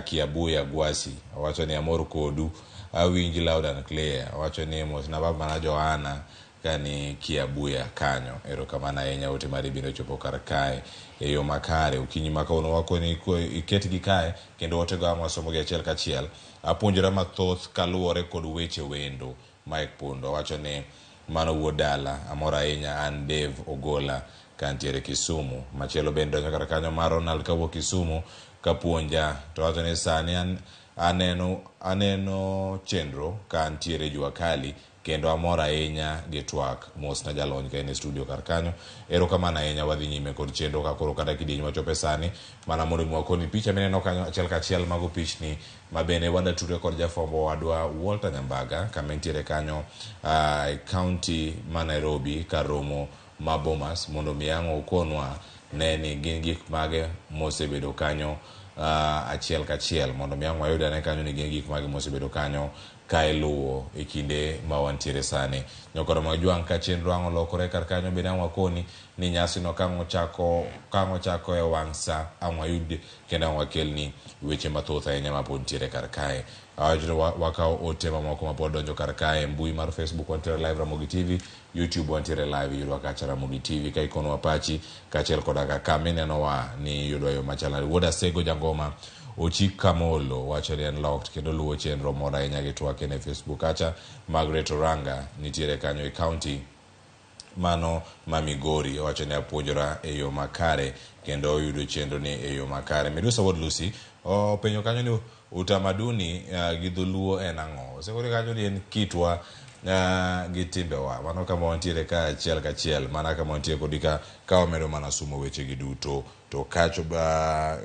Kiabuya Gwasi. Owacho ni amor kodu awinji loud and clear. Owacho ni mosna baba Johana kani Kiabuya kanyo. Erokamano ahinya ote mari biro chopo kar kae e yo makare. Okinyi ma kawuono wakoni iketgi kae kendo otego ang' wasomogi achiel kachiel. Apuonjora mathoth kaluwore kod weche wendo. Mike Pundo owacho ni mano wuod dala amor ahinya an Dave Ogola kantiere Kisumu. Machielo bende donjo kar kanyo mar Ronald kawuok Kisumu kapuonja to wacho ni sani an aneno chenro ka antiere jua kali kendo amor ahinya gi twak. Mos na jalony ka en e studio kar kanyo. Erokamano ahinya wadhi nyime kod chenro ka koro kata kidieny wachope sani mana mondo mi wakoni picha mineno kanyo achiel kachiel mago pichni ma bende wada tudre kod jafwambo wadwa Walter Nyambaga kama entiere kanyo e county ma Nairobi kar romo ma Bomas mondo mi ang' okonwa ne ni gin gik mage mosebedo kanyo achiel kachiel mondo mi ang' wayud ane kanyo ni gin gik mage mosebedo kanyo ka iluwo e kinde ma wantiere sani. Nyokoro mag jwang' ka chenro ang' olokore kar kanyo bende ang' wakoni ni nyasino ka ang' ochako ka ang' ochako e wang' sa ang' wayud kendo ang' wakelni weche mathoth ahinya ma pod nitiere kar kae. Awacho ni wakawo ote mamoko ma pod donjo kar kae e mbui mar Facebook wantiere live Ramogi TV, YouTube wantiere live iyudwa kacha Ramogi TV ka ikonwa pachi kaachiel koda ka kama inenowa ni iyudwa e yo machal nade. Wuod Asego Jangoma Ochik Kamolo wacho ni en locked kendo luwo chenro moro ahinya gi twak en e Facebook kacha. Margaret Oranga nitiere kanyo e county mano ma Migori owacho ni apuonjora e yo makare kendo oyudo chenro ni e yo makare. Medusa Wuod Lucy openjo kanyo ni utamaduni gi dholuo en ang'o? Osekore kanyo ni en kitwa gi timbewa. Mano kama wantiere ka achiel kachiel mana kama wantiere kodi ka ka wamedo mana sumo weche gi duto to kacho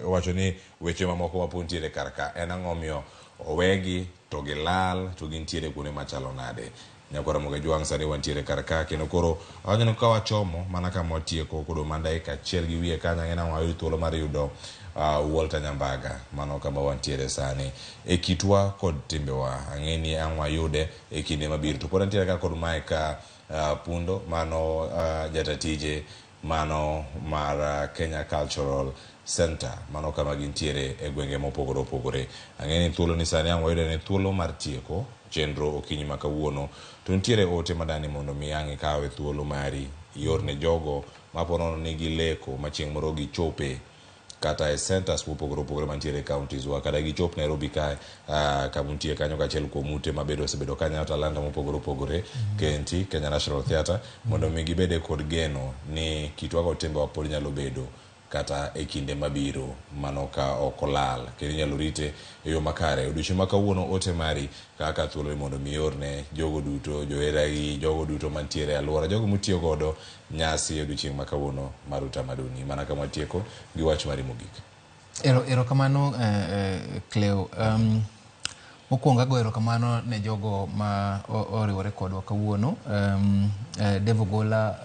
owacho ni weche mamoko ma pod nitiere kar ka en ang'o miyo owegi to gilal to gintiere kuonde machalo nade? Nyakwar Ramogi Ajwang' sani wantiere kar ka kendo koro awacho ni ka wachomo mana kama watieko kodong' mana dakika achiel gi wiye kanyo ang'e ni ang' wayud thuolo mar yudo Walter Nyambaga mano kama wantiere sani e kitwa kod timbewa ang'e ni ang' wayude e kinde mabiro to pod antiere ka kod Mike Pundo mano jata tije mano mar Kenya Cultural Center mano kama gintiere e gwenge mopogore opogore. Ang'e ni thuolo ni sani ang' wayude ni thuolo mar tieko chenro okinyi ma kawuono to nitiere ote madani mondo mi ang' ikawe thuolo mari iorne jogo ma po nono ni gileko ma chieng' moro gichope kata e centers mopogore opogore mantiere e counties wa kata gichop Nairobi ka kama untie kanyo kaachiel kuom ute mabedo osebedo kanyawo talanta mopogore opogore KNT Kenya National Theatre mondo mi gibede kod geno ni kitwa kod timbewa pod nyalo bedo kata e kinde mabiro mano ka ok olal kendo inyalo rite e yo makare. Odiochieng' ma kawuono ote mari kaka thuolo ni mondo mi iorne jogo duto joheragi jogo duto mantiere e alwora jogo mutiyo godo nyasi e odiochieng' ma kawuono mar utamaduni. Mana kama watieko gi wach mari mogik. Ero, erokamano Cleo. Mokwongo ago erokamano ne jogo ma oriwore kodwa kawuono. Devo Gola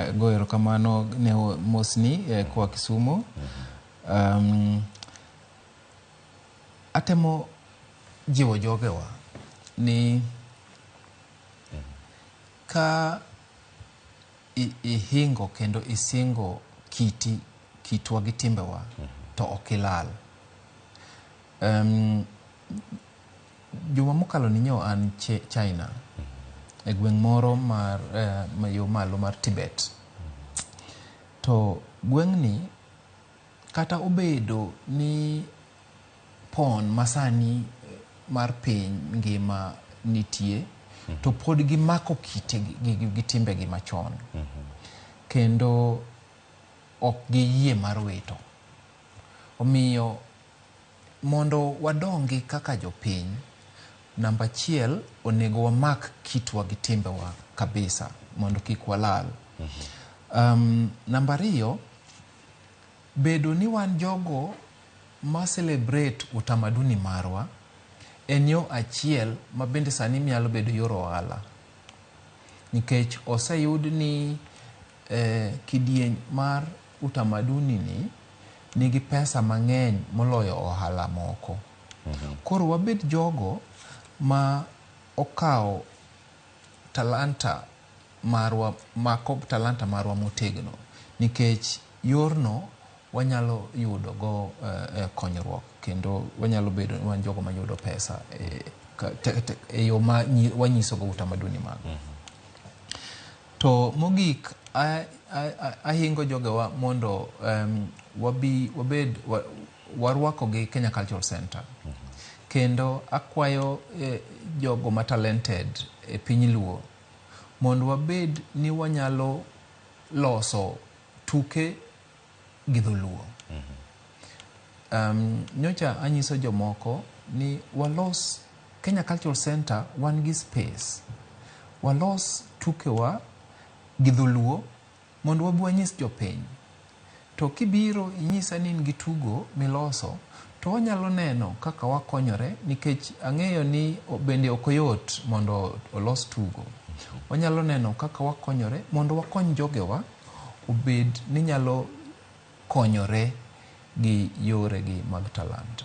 ago erokamano ne mosni koa Kisumu. Atemo jiwo jogewa ni ka ihingo kendo isingo kiti kitwa gi timbewa to ok ilal. Juma mokalo ni nyo an China e gweng' moro mar yo malo mar Tibet. To gweng'ni kata obedo ni pon masani mar piny ngima nitie to pod gimako kite gi timbegi machon. Kendo ok giyie mar wito. Omiyo mondo wadongi kaka jopiny, namba achiel onego wamak kitwa gi timbewa kabisa mondo kik walal. Namba ariyo, bedo ni wan jogo ma celebrate utamaduni marwa en yo achiel ma bende sani nyalo bedo yor ohala. Nikech oseyud ni kidieny mar utamaduni ni nigi pesa mang'eny moloyo ohala moko. Koro wabed jogo ma okawo talanta marwa, mako talanta marwa motegno nikech yorno wanyalo yudo go konyruok kendo wanyalo bedo wan jogo mayudo pesa e yo ma wanyiso go utamaduni magwa. To mogik ahingo jogewa mondo wabed warwako gi Kenya Cultural Center. Kendo akwayo jogo ma talented e piny Luo mondo wabed ni wanyalo loso tuke gi dholuo. Nyocha anyiso jomoko ni walos Kenya Cultural Center wan gi space. Walos tukewa gi dholuo mondo wabi wanyis jopiny. To kibiro inyisa ni in gi tugo miloso to wanyalo neno kaka wakonyore nikech ang'eyo ni bende ok oyot mondo olos tugo. Wanyalo neno kaka wakonyore mondo wakony jogewa obed ni nyalo konyore gi yoregi mag talanta.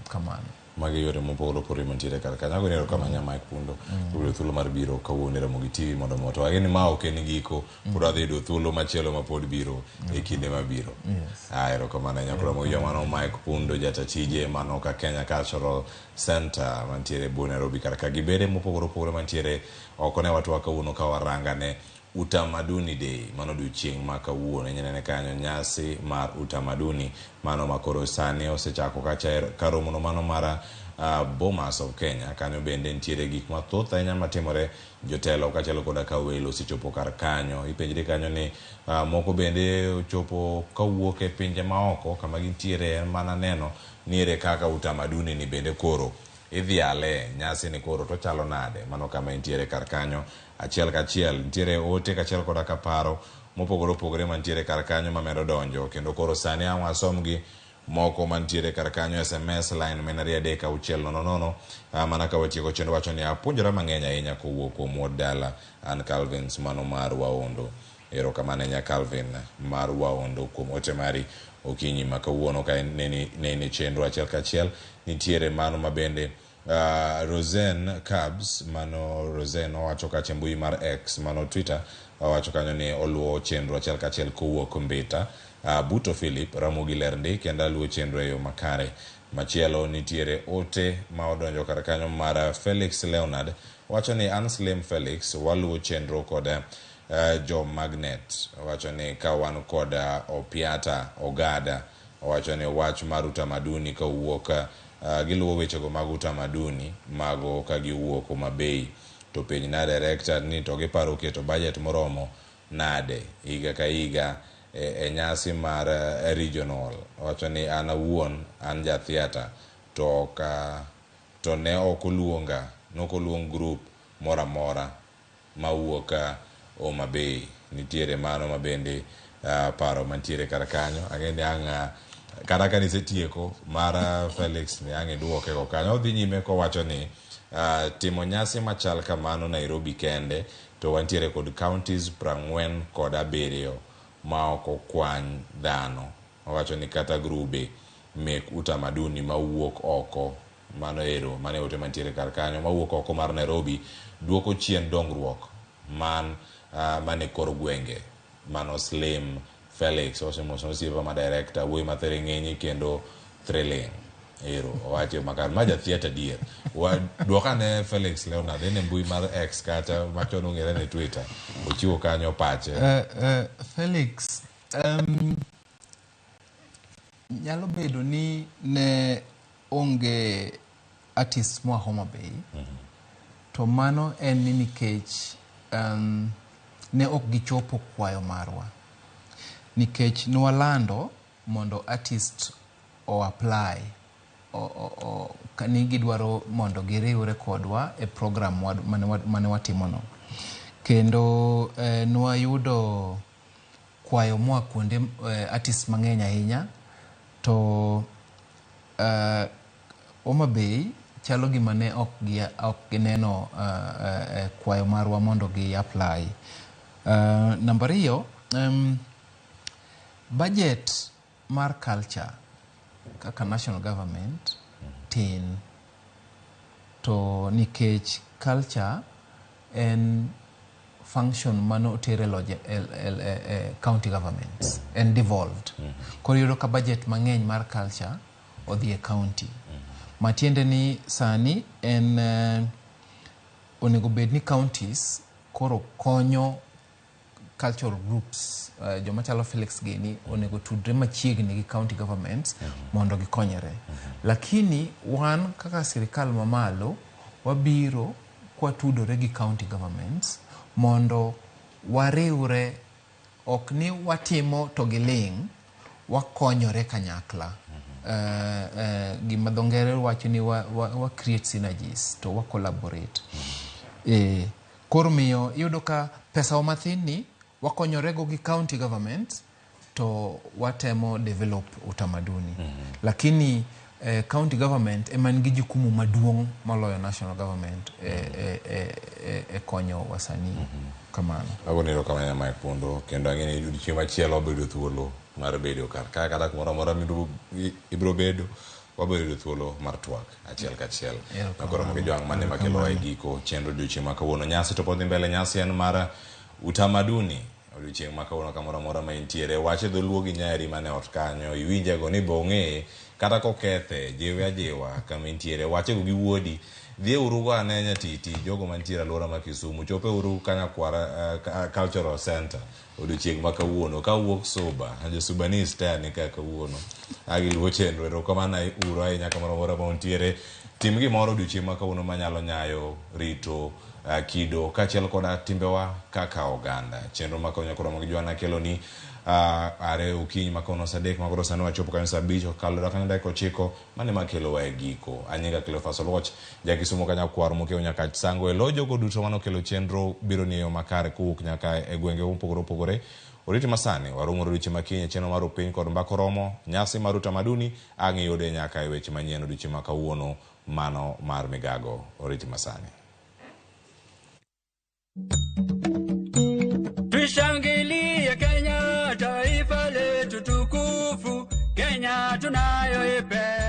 Kamano. Magi yore mopogore opogore mantiere kar kanyo. Agoni erokamano nya Mike Pundo. Oyudo thuolo mar biro kawuono e Ramogi TV mondo mi oto. Ageno ni ma ok en giko. Pod wadhi yudo thuolo machielo ma pod biro e kinde mabiro. Yes. Ah, erokamano ahinya koro Ramogi mano Mike Pundo jata tije mano ka Kenya Cultural Center mantiere e Nairobi kar ka gi bede mopogore opogore mantiere oko ne watwa kawuono ka warangane Utamaduni Day, mano odiochieng' ma kawuono. Inyanene kanyo nyasi mar utamaduni mano ma koro sani osechako kacha karomono mano mar Bomas of Kenya. Kanyo bende nitiere gik mathoth ahinya matimore, jotelo kaachiel koda ka welo osechopo kar kanyo. Ipenjri kanyo ni moko bende ochopo kawuok e pinje maoko kama gintiere en mana neno ni ere kaka utamaduni ni bende koro idhiale nyasi ni koro to chalo nade. Mano kama intiere kar kanyo achiel kachiel nitiere ote kachiel koda ka paro mopogore opogore mantiere kar kanyo mamedo donjo kendo koro sani ang' wasomgi moko mantiere kar kanyo. SMS line men 23600 mana ka watieko chenro wacho ni apuonjora mang'eny ahinya kowuok kuom wuod dala an Calvins mano mar Waondo. Erokamano ahinya Calvin mar Waondo kuom ote mari okinyi ma kawuono ka ne in e chenro achiel kachiel. Nitiere mano mabende Rosen Cabs mano Rosen owacho kacha e mbui mar X mano Twitter owacho kanyo ni oluwo chenro achiel kachiel kowuok Mbita. Buto Philip Ramogi ler ndi kendo aluwo chenro e yo makare. Machielo nitiere ote ma odonjo kar kanyo mar Felix Leonard wacho ni an Slim Felix waluwo chenro kod jo Magnet. Owacho ni ka wan kod Opiata Ogada. Owacho ni wach mar utamaduni kowuok giluwo wechego mag utamaduni mago ka giwuok Homa Bay. To penj na director ni to giparo keto budget moromo nade higa ka higa e nyasi mar regional. Owacho ni an awuon an ja theatre to to ne ok oluonga, ne ok oluong group moro amora mawuok Homa Bay. Nitiere mano mabende paro mantiere kar kanyo. Ang'e ni ang' kata ka nisetieko mar Felix ni ang' iduoke go kanyo. Odhi nyime kowacho ni timo nyasi machal kamano Nairobi kende to wantiere kod counties 47 ma ok okwany dhano. Owacho ni kata grube mek utamaduni mawuok oko mano ero mano e ote mantiere kar kanyo mawuok oko mar Nairobi duoko chien dongruok man mane kor gwenge. Mano Slim Felix osemoso osiepa ma director wuoyi ma thiring'inyi kendo thrilling. Ero owacho makar ma ja theatre dier. Duokane Felix Leonard en e mbui mar X kata machon ong'ere ni Twitter. Ochiwo kanyo pache. Felix, nyalo bedo ni ne onge artist moa Homa Bay. To mano en ni nikech ne ok gichopo kwayo marwa. Nikech nwalando mondo artist o apply ni gidwaro mondo giriwre kodwa e program mane watimono. Kendo nwayudo kwayo moa kuonde artist mang'eny ahinya to Homa Bay chalo gima ne ok gineno kwayo marwa mondo gi apply. Namba ariyo, budget mar culture kaka national government tin, to nikech culture en function mano otere loje county governments en devolved. Koro iyudo ka budget mang'eny mar culture odhi e county. Matiende ni sani en onego bed ni counties koro konyo cultural groups, joma chalo Felix gini onego tudre machiegni gi county governments mondo gikonyre. Lakini wan kaka sirikal mamalo wabiro kwatudore gi county governments mondo wariwre, ok ni watimo to giling', wakonyore kanyakla. Gima dho ngere wacho ni wa create synergies to wa collaborate. Koro miyo iyudo ka pesa wa mathin ni wakonyorego gi county government to watemo develop utamaduni. Lakini county government ema nigi jukumu maduong' moloyo national government e konyo wasanii kamano. Agoni erokamano Mike Pundo, kendo ang'e ni odiochieng' machielo wabedo thuolo mar bedo kar ka kata kumoro amora ibiro bedo. Wabiro yudo thuolo mar twak achiel kachiel. Nakoro mogi jwang' mane makelo e giko chenro odiochieng' ma kawuono. Nyasi to pod dhi mbele, nyasi en mar utamaduni odiochieng' ma kawuono kamoro amora ma intiere. Wach e dholuo gi nyari mane ot kanyo, iwinjego ni bong'e kata kokethe, jiwe ajiwa kama intiere. Wachego gi wuodi, dhiye uru go ane nyatiti jogo mantiere alwora ma Kisumu, chope uru Kanyakwara Cultural Center odiochieng' ma kawuono. Kawuok Suba, jo Subanese te ni ka kawuono. Agiluwo chenro, erokamano uru ahinya kamoro amora ma untiere. Tim gimoro odiochieng' ma kawuono manyalo nyayo rito kido kaachiel koda timbewa kaka oganda. Chenro ma konyo koro mag jwana kelo ni are okinyi ma kawuono saa 3 ma koro sani wachopo kanyo saa 5 okalo kanyo dakika 9 mane makelowa e giko. Anyinga Cleophas Oluoch, ja Kisumu Kanyakwar Mokeo nyaka Sango e lo jogo duto manokelo chenro biro ni e yo makare kowuok nyaka e gwenge mopogore opogore. Oriti masani waromo odiochieng' ma kiny e chenro mar Upiny kod Mbaka Oromo, nyasi mar utamaduni ang' iyude nyaka e weche manyien odiochieng' ma kawuono mano mar migago. Oriti masani. Tuishangilie Kenya, taifa letu tukufu, Kenya tunayoipenda.